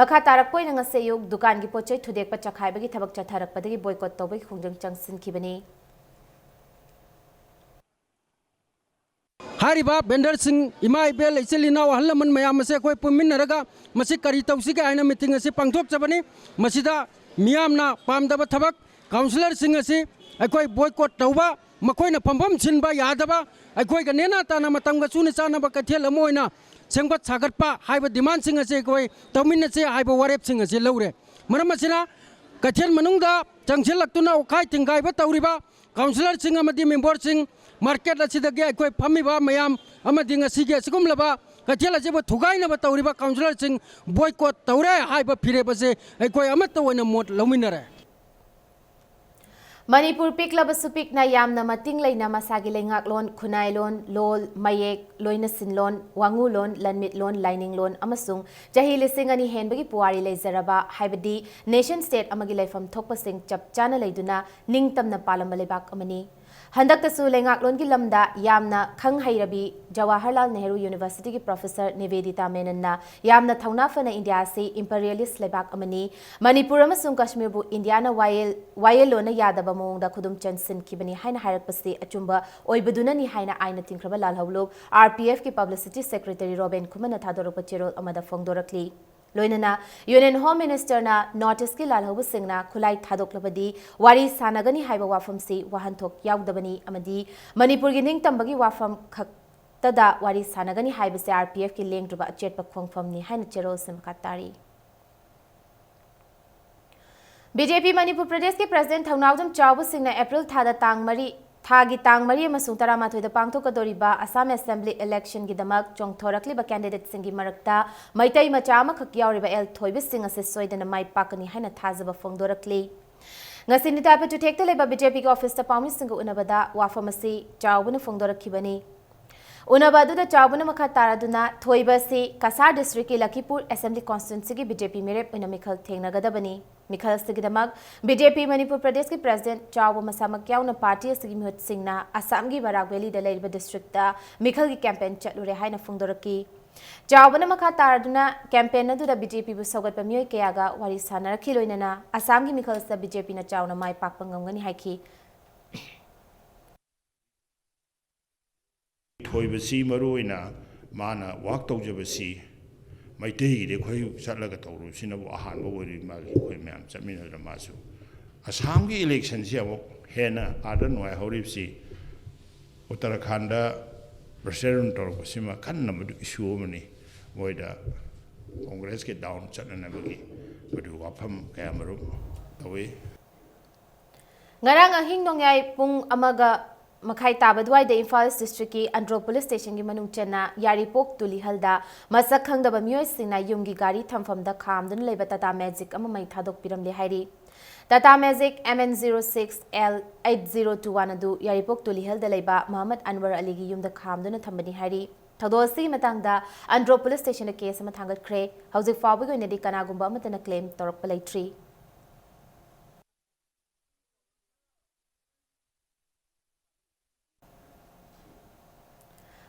ꯃꯈꯥ ꯇꯥꯔꯛꯄ ꯑꯣꯏꯅ ꯉꯁꯤ ꯑꯌꯨꯛ ꯗꯨꯀꯥꯟꯒꯤ ꯄꯣꯠ ꯆꯩ ꯊꯨꯗꯦꯛꯄ ꯆꯈꯥꯏꯕꯒꯤ ꯊꯕꯛ ꯆꯠꯊꯔꯛꯄꯗꯒꯤ ꯕꯣꯏꯀꯣꯠ ꯇꯧꯕꯒꯤ ꯈꯣꯡꯖꯪ ꯆꯪꯁꯤꯟꯈꯤꯕꯅꯤ꯫ ꯍꯥꯏꯔꯤꯕ ꯚꯦꯟꯗꯔꯁꯤꯡ, ꯏꯃꯥ ꯏꯕꯦꯜ, ꯏꯆꯤꯜ ꯏꯅꯥꯎ, ꯑꯍꯜ ꯂꯃꯟ ꯃꯌꯥꯝ ꯑꯁꯦ ꯑꯩꯈꯣꯏ ꯄꯨꯟꯃꯤꯟꯅꯔꯒ ꯃꯁꯤ ꯀꯔꯤ ꯇꯧꯁꯤꯒꯦ ꯍꯥꯏꯅ ꯃꯤꯇꯤꯡ ꯑꯁꯤ ꯄꯥꯡꯊꯣꯛꯆꯕꯅꯤ꯫ ꯃꯁꯤꯗ ꯃꯤꯌꯥꯝꯅ ꯄꯥꯝꯗꯕ ꯊꯕꯛ, ꯀꯥꯎꯟꯁꯤꯂꯔꯁꯤꯡ ꯑꯁꯤ ꯑꯩꯈꯣꯏ ꯕꯣꯏꯀꯣꯠ ꯇꯧꯕ, ꯃꯈꯣꯏꯅ ꯐꯝꯐꯝ ꯁꯤꯟꯕ ꯌꯥꯗꯕ, ꯑꯩꯈꯣꯏꯒ ꯅꯦꯅꯥ ꯇꯥꯅ ꯃꯇꯝꯒ ꯆꯨꯅ ꯆꯥꯟꯅꯕ ꯀꯩꯊꯦꯜ ꯑꯃ ꯑꯣꯏꯅ ꯁꯦꯝꯒꯠ ꯁꯥꯒꯠꯄ ꯍꯥꯏꯕ ꯗꯤꯃꯥꯟꯁꯤꯡ ꯑꯁꯤ ꯑꯩꯈꯣꯏ ꯇꯧꯃꯤꯟꯅꯁꯤ ꯍꯥꯏꯕ ꯋꯥꯔꯦꯞꯁꯤꯡ ꯑꯁꯤ ꯂꯧꯔꯦ꯫ ꯃꯔꯝ ꯑꯁꯤꯅ, ꯀꯩꯊꯦꯜ ꯃꯅꯨꯡꯗ ꯆꯪꯁꯤꯜꯂꯛꯇꯨꯅ ꯑꯣꯠꯈꯥꯏ ꯊꯤꯡꯒꯥꯏꯕ ꯇꯧꯔꯤꯕ ꯀꯥꯎꯟꯁꯤꯂꯔꯁꯤꯡ ꯑꯃꯗꯤ ꯃꯦꯝꯕꯔꯁꯤꯡ, ꯃꯥꯔꯀꯦꯠ ꯑꯁꯤꯗꯒꯤ ꯑꯩꯈꯣꯏ ꯐꯝꯃꯤꯕ ꯃꯌꯥꯝ ꯑꯃꯗꯤ ꯉꯁꯤꯒꯤ ꯑꯁꯤꯒꯨꯝꯂꯕ ꯀꯩꯊꯦꯜ ꯑꯁꯤꯕꯨ ꯊꯨꯒꯥꯏꯅꯕ ꯇꯧꯔꯤꯕ ꯀꯥꯎꯟꯁꯤꯂꯔꯁꯤꯡ ꯕꯣꯏꯀꯣꯠ ꯇꯧꯔꯦ ꯍꯥꯏꯕ ꯐꯤꯔꯦꯞ ꯑꯁꯤ ꯑꯩꯈꯣꯏ ꯑꯃꯠꯇ ꯑꯣꯏꯅ ꯃꯣꯠ ꯂꯧꯃꯤꯟꯅꯔꯦ꯫ ꯃꯅꯤꯄꯨꯔ ꯄꯤꯛꯂꯕꯁꯨ ꯄꯤꯛꯅ ꯌꯥꯝꯅ ꯃꯇꯤꯡ ꯂꯩꯅ ꯃꯁꯥꯒꯤ ꯂꯩꯉꯥꯛꯂꯣꯟ, ꯈꯨꯟꯅꯥꯏꯂꯣꯟ, ꯂꯣꯜ, ꯃꯌꯦꯛ, ꯂꯣꯏꯅꯁꯤꯟꯂꯣꯟ, ꯋꯥꯉꯨꯂꯣꯟ, ꯂꯟꯃꯤꯠꯂꯣꯟ, ꯂꯥꯏꯅꯤꯡꯂꯣꯟ ꯑꯃꯁꯨꯡ ꯆꯍꯤ ꯂꯤꯁꯤꯡ ꯑꯅꯤ ꯍꯦꯟꯕꯒꯤ ꯄꯨꯋꯥꯔꯤ ꯂꯩꯖꯔꯕ, ꯍꯥꯏꯕꯗꯤ nation state ꯑꯃꯒꯤ ꯂꯩꯐꯝ ꯊꯣꯛꯄꯁꯤꯡ ꯆꯞ ꯆꯥꯅ ꯂꯩꯗꯨꯅ ꯅꯤꯡꯇꯝꯅ ꯄꯥꯜꯂꯝꯕ ꯂꯩꯕꯥꯛ ꯑꯃꯅꯤ꯫ ꯍꯟꯗꯛꯇꯁꯨ ꯂꯩꯉꯥꯛꯂꯣꯟꯒꯤ ꯂꯝꯗ ꯌꯥꯝꯅ ꯈꯪ ꯍꯩꯔꯕꯤ ꯖꯋꯥꯍꯔꯂꯥꯜ ꯅꯦꯍꯔꯨ ꯌꯨꯅꯤꯚꯔꯁꯤꯇꯤꯒꯤ ꯄ꯭ꯔꯣꯐꯦꯁꯔ ꯅꯤꯕꯦꯗꯤꯇꯥ ꯃꯦꯅꯟꯅ ꯌꯥꯝꯅ ꯊꯧꯅꯥ ꯐꯅ ꯏꯟꯗꯤꯌꯥ ꯑꯁꯤ imperialist ꯂꯩꯕꯥꯛ ꯑꯃꯅꯤ, ꯃꯅꯤꯄꯨꯔ ꯑꯃꯁꯨꯡ ꯀꯥꯁꯃꯤꯔꯕꯨ ꯏꯟꯗꯤꯌꯥꯅ ꯋꯥꯌꯦꯜ, ꯋꯥꯌꯦꯜꯂꯣꯟꯅ ꯌꯥꯗꯕ ꯃꯑꯣꯡꯗ ꯈꯨꯗꯨꯝ ꯆꯟꯁꯤꯟꯈꯤꯕꯅꯤ ꯍꯥꯏꯅ ꯍꯥꯏꯔꯛꯄꯁꯤ ꯑꯆꯨꯝꯕ ꯑꯣꯏꯕꯗꯨꯅꯅꯤ ꯍꯥꯏꯅ ꯑꯥꯏꯟꯅ ꯊꯤꯡꯈ꯭ꯔꯕ ꯂꯥꯜꯍꯧꯂꯨꯞ, RPFꯀꯤ publicity secretary ꯔꯣꯕꯦꯟ ꯈꯨꯃꯟꯅ ꯊꯥꯗꯣꯔꯛꯄ ꯆꯦꯔꯣꯜ ꯑꯃꯗ ꯐꯣꯡꯗꯣꯔꯛꯂꯤ꯫ ꯂꯣꯏꯅꯅ Union Home Ministerꯅ North Eastꯀꯤ ꯂꯥꯜꯍꯧꯕꯁꯤꯡꯅ ꯈꯨꯠꯂꯥꯏ ꯊꯥꯗꯣꯛꯂꯕꯗꯤ ꯋꯥꯔꯤ ꯁꯥꯟꯅꯒꯅꯤ ꯍꯥꯏꯕ ꯋꯥꯐꯝꯁꯤ ꯋꯥꯍꯟꯊꯣꯛ ꯌꯥꯎꯗꯕꯅꯤ ꯑꯃꯗꯤ ꯃꯅꯤꯄꯨꯔꯒꯤ ꯅꯤꯡꯇꯝꯕꯒꯤ ꯋꯥꯐꯝ ꯈꯛꯇꯗ ꯋꯥꯔꯤ ꯁꯥꯟꯅꯒꯅꯤ ꯍꯥꯏꯕꯁꯤ RPFꯀꯤ ꯂꯦꯡꯗ꯭ꯔꯕ ꯑꯆꯦꯠꯄ ꯈꯣꯡꯐꯝꯅꯤ ꯍꯥꯏꯅ ꯆꯦꯔꯣꯜꯁꯤꯡ ꯃꯈꯥ ꯇꯥꯔꯤ꯫ BJP ꯃꯅꯤꯄꯨꯔ ꯄ꯭ꯔꯗꯦꯁꯀꯤ president ꯊꯧꯅꯥꯎꯖꯝ ꯆꯥꯎꯕꯁꯤꯡꯅ ꯑꯦꯄ꯭ꯔꯤꯜ ꯊꯥꯗ ꯇꯥꯡ ꯃꯔꯤ, ꯊꯥꯒꯤ ꯇꯥꯡ ꯃꯔꯤ ꯑꯃꯁꯨꯡ ꯇꯔꯥꯃꯥꯊꯣꯏꯗ ꯄꯥꯡꯊꯣꯛꯀꯗꯧꯔꯤꯕ ꯑꯁꯥꯝ assembly electionꯒꯤꯗꯃꯛ ꯆꯣꯡꯊꯣꯔꯛꯂꯤꯕ candidateꯁꯤꯡꯒꯤ ꯃꯔꯛꯇ ꯃꯩꯇꯩ ꯃꯆꯥ ꯑꯃꯈꯛ ꯌꯥꯎꯔꯤꯕ ꯑꯦꯜ ꯊꯣꯏꯕ ꯁꯤꯡ ꯑꯁꯤ ꯁꯣꯏꯗꯅ ꯃꯥꯏ ꯄꯥꯛꯀꯅꯤ ꯍꯥꯏꯅ ꯊꯥꯖꯕ ꯐꯣꯡꯗꯣꯔꯛꯂꯤ꯫ ꯉꯁꯤ ꯅꯤꯇꯥꯏ ꯄꯥꯇꯨꯊꯦꯛꯇ ꯂꯩꯕ BJPꯒꯤ officeꯇ ꯄꯥꯎꯃꯤꯁꯤꯡꯒ ꯎꯅꯕꯗ ꯋꯥꯐꯝ ꯑꯁꯤ ꯆꯥꯎꯕꯅ ꯐꯣꯡꯗꯣꯔꯛꯈꯤꯕꯅꯤ꯫ ꯎꯅꯕ ꯑꯗꯨꯗ ꯆꯥꯎꯕꯅ ꯃꯈꯥ ꯇꯥꯔꯗꯨꯅ ꯊꯣꯏꯕ ꯑꯁꯤ ꯀꯁꯥꯔ districtꯀꯤ ꯂꯈꯤꯄꯨꯔ assembly constituencyꯒꯤ BJP ꯃꯤꯔꯦꯞ ꯑꯣꯏꯅ ꯃꯤꯈꯜ ꯊꯦꯡꯅꯒꯗꯕꯅꯤ꯫ ꯃꯤꯈꯜ ꯑꯁꯤꯒꯤꯗꯃꯛ BJP ꯃꯅꯤꯄꯨꯔ ꯄ꯭ꯔꯗꯦꯁꯀꯤ president ꯆꯥꯎꯕ ꯃꯁꯥꯃꯛ ꯌꯥꯎꯅ party ꯑꯁꯤꯒꯤ ꯃꯤꯍꯨꯠꯁꯤꯡꯅ ꯑꯁꯥꯝꯒꯤ ꯕꯔꯥꯛ valleyꯗ ꯂꯩꯔꯤꯕ districtꯇ ꯃꯤꯈꯜꯒꯤ campaign ꯆꯠꯂꯨꯔꯦ ꯍꯥꯏꯅ ꯐꯣꯡꯗꯣꯔꯛꯈꯤ꯫ ꯆꯥꯎꯕꯅ ꯃꯈꯥ ꯇꯥꯔꯗꯨꯅ campaign ꯑꯗꯨꯗ BJPꯕꯨ ꯁꯧꯒꯠꯄ ꯃꯤꯑꯣꯏ ꯀꯌꯥꯒ ꯋꯥꯔꯤ ꯁꯥꯟꯅꯔꯛꯈꯤ, ꯂꯣꯏꯅꯅ ꯑꯁꯥꯝꯒꯤ ꯃꯤꯈꯜꯁꯤꯗ BJPꯅ ꯆꯥꯎꯅ ꯃꯥꯏ ꯄꯥꯛꯄ ꯉꯝꯒꯅꯤ ꯍꯥꯏꯈꯤ꯫ ꯊꯣꯏꯕꯁꯤ ꯃꯔꯨ ꯑꯣꯏꯅ ꯃꯥꯅ work ꯇꯧꯖꯕꯁꯤ ꯃꯩꯇꯩꯒꯤꯗꯤ ꯑꯩꯈꯣꯏ ꯆꯠꯂꯒ ꯇꯧꯔꯨꯕꯁꯤꯅꯕꯨ ꯑꯍꯥꯟꯕ ꯑꯣꯏꯔꯤ ꯃꯥꯒꯤ, ꯑꯩꯈꯣꯏ ꯃꯌꯥꯝ ꯆꯠꯃꯤꯟꯅꯗꯅ ꯃꯥꯁꯨ꯫ ꯑꯁꯥꯝꯒꯤ electionꯁꯤ ꯑꯃꯨꯛ ꯍꯦꯟꯅ ꯑꯥꯗ ꯅꯨꯡꯉꯥꯏꯍꯧꯔꯤꯕꯁꯤ ꯎꯠꯇꯔꯥꯈꯥꯟꯗ president ꯇꯧꯔꯛꯄꯁꯤꯃ ꯀꯟꯅ ꯃꯗꯨ issue ꯑꯃꯅꯤ꯫ ꯃꯣꯏꯗ Congressꯀꯤ down ꯆꯠꯅꯅꯕꯒꯤ ꯃꯗꯨ ꯋꯥꯐꯝ ꯀꯌꯥ ꯃꯔꯨꯝ ꯇꯧꯏ꯫ ꯉꯔꯥꯡ ꯑꯍꯤꯡ ꯅꯣꯡꯌꯥꯏ ꯄꯨꯡ ꯑꯃꯒ ꯃꯈꯥꯏ ꯇꯥꯕ ꯑꯗꯨꯋꯥꯏꯗ ꯏꯝꯐꯥꯜ East districtꯀꯤ ꯑꯟꯗ꯭ꯔꯣ police stationꯒꯤ ꯃꯅꯨꯡ ꯆꯟꯅ ꯌꯥꯏꯔꯤꯄꯣꯛ ꯇꯨꯂꯤꯍꯜꯗ ꯃꯁꯛ ꯈꯪꯗꯕ ꯃꯤꯑꯣꯏꯁꯤꯡꯅ ꯌꯨꯝꯒꯤ ꯒꯥꯔꯤ ꯊꯝꯐꯝꯗ ꯈꯥꯝꯗꯨꯅ ꯂꯩꯕ Tata Magic ꯑꯃ ꯃꯩ ꯊꯥꯗꯣꯛꯄꯤꯔꯝꯂꯦ ꯍꯥꯏꯔꯤ꯫ Tata Magic M N zero six L eight zero two one ꯑꯗꯨ ꯌꯥꯏꯔꯤꯄꯣꯛ ꯇꯨꯂꯤꯍꯜꯗ ꯂꯩꯕ ꯃꯍꯃꯗ ꯑꯟꯋꯔ ꯑꯂꯤꯒꯤ ꯌꯨꯝꯗ ꯈꯥꯝꯗꯨꯅ ꯊꯝꯕꯅꯤ ꯍꯥꯏꯔꯤ꯫ ꯊꯧꯗꯣꯛ ꯑꯁꯤꯒꯤ ꯃꯇꯥꯡꯗ ꯑꯟꯗ꯭ꯔꯣ ꯄꯨꯂꯤꯁ ꯁ꯭ꯇꯦꯁꯟꯗ ꯀꯦꯁ ꯑꯃ ꯊꯥꯡꯒꯠꯈ꯭ꯔꯦ꯫ ꯍꯧꯖꯤꯛ ꯐꯥꯎꯕꯒꯤ ꯑꯣꯏꯅꯗꯤ ꯀꯅꯥꯒꯨꯝꯕ ꯑꯃꯠꯇꯅ ꯀ꯭ꯂꯦꯝ ꯇꯧꯔꯛꯄ ꯂꯩꯇ꯭ꯔꯤ꯫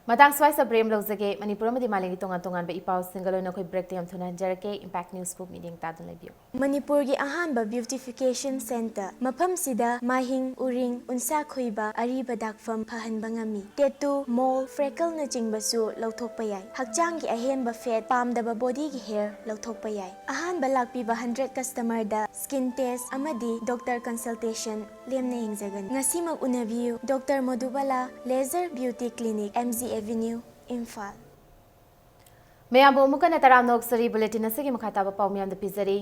ꯃꯇꯥꯡ ꯁ꯭ꯋꯥꯏꯁꯤꯗ ꯕ꯭ꯔꯦꯛ ꯂꯧꯖꯒꯦ꯫ ꯃꯅꯤꯄꯨꯔ ꯑꯃꯗꯤ ꯃꯥꯂꯦꯝꯒꯤ ꯇꯣꯉꯥꯟ ꯇꯣꯉꯥꯟꯕ ꯏ ꯄꯥꯎꯁꯤꯡꯒ ꯂꯣꯏꯅ ꯑꯩꯈꯣꯏ ꯕ꯭ꯔꯦꯛꯇ ꯌꯥꯝ ꯊꯨꯅ ꯍꯟꯖꯔꯛꯀꯦ꯫ ꯏꯝꯄꯦꯛ ꯅ꯭ꯌꯨꯁꯄꯨ ꯃꯤꯠꯌꯦꯡ ꯇꯥꯗꯨꯅ ꯂꯩꯕꯤꯌꯨ꯫ ꯃꯅꯤꯄꯨꯔꯒꯤ ꯑꯍꯥꯟꯕ beautification centre꯫ ꯃꯐꯝꯁꯤꯗ ꯃꯥꯏꯍꯤꯡ, ꯎꯔꯤꯡ, ꯎꯟꯁꯥ ꯈꯨꯏꯕ, ꯑꯔꯤꯕ ꯗꯥꯛꯐꯝ ꯐꯍꯟꯕ ꯉꯝꯃꯤ꯫ Tattoo, mole, freckleꯅꯆꯤꯡꯕꯁꯨ ꯂꯧꯊꯣꯛꯄ ꯌꯥꯏ꯫ ꯍꯛꯆꯥꯡꯒꯤ ꯑꯍꯦꯟꯕ fat, ꯄꯥꯝꯗꯕ bodyꯒꯤ hair ꯂꯧꯊꯣꯛꯄ ꯌꯥꯏ꯫ ꯑꯍꯥꯟꯕ ꯂꯥꯛꯄꯤꯕ hundred customerꯗ skin test ꯑꯃꯗꯤ doctor consultation ꯂꯦꯝꯅ ꯌꯦꯡꯖꯒꯅꯤ꯫ ꯉꯁꯤꯃꯛ ꯎꯅꯕꯤꯌꯨ꯫ Doctor ꯃꯣꯗꯨꯕꯥꯂꯥ, Laser Beauty Clinic, M G Avenue, Imphal. ꯃꯌꯥꯝꯕꯨ ꯑꯃꯨꯛ ꯍꯟꯅ ꯇꯔꯥꯝꯅ ꯑꯣꯛꯆꯔꯤ꯫ Bulletin ꯑꯁꯤꯒꯤ ꯃꯈꯥ ꯇꯥꯕ ꯄꯥꯎ ꯃꯌꯥꯝꯗ ꯄꯤꯖꯔꯤ꯫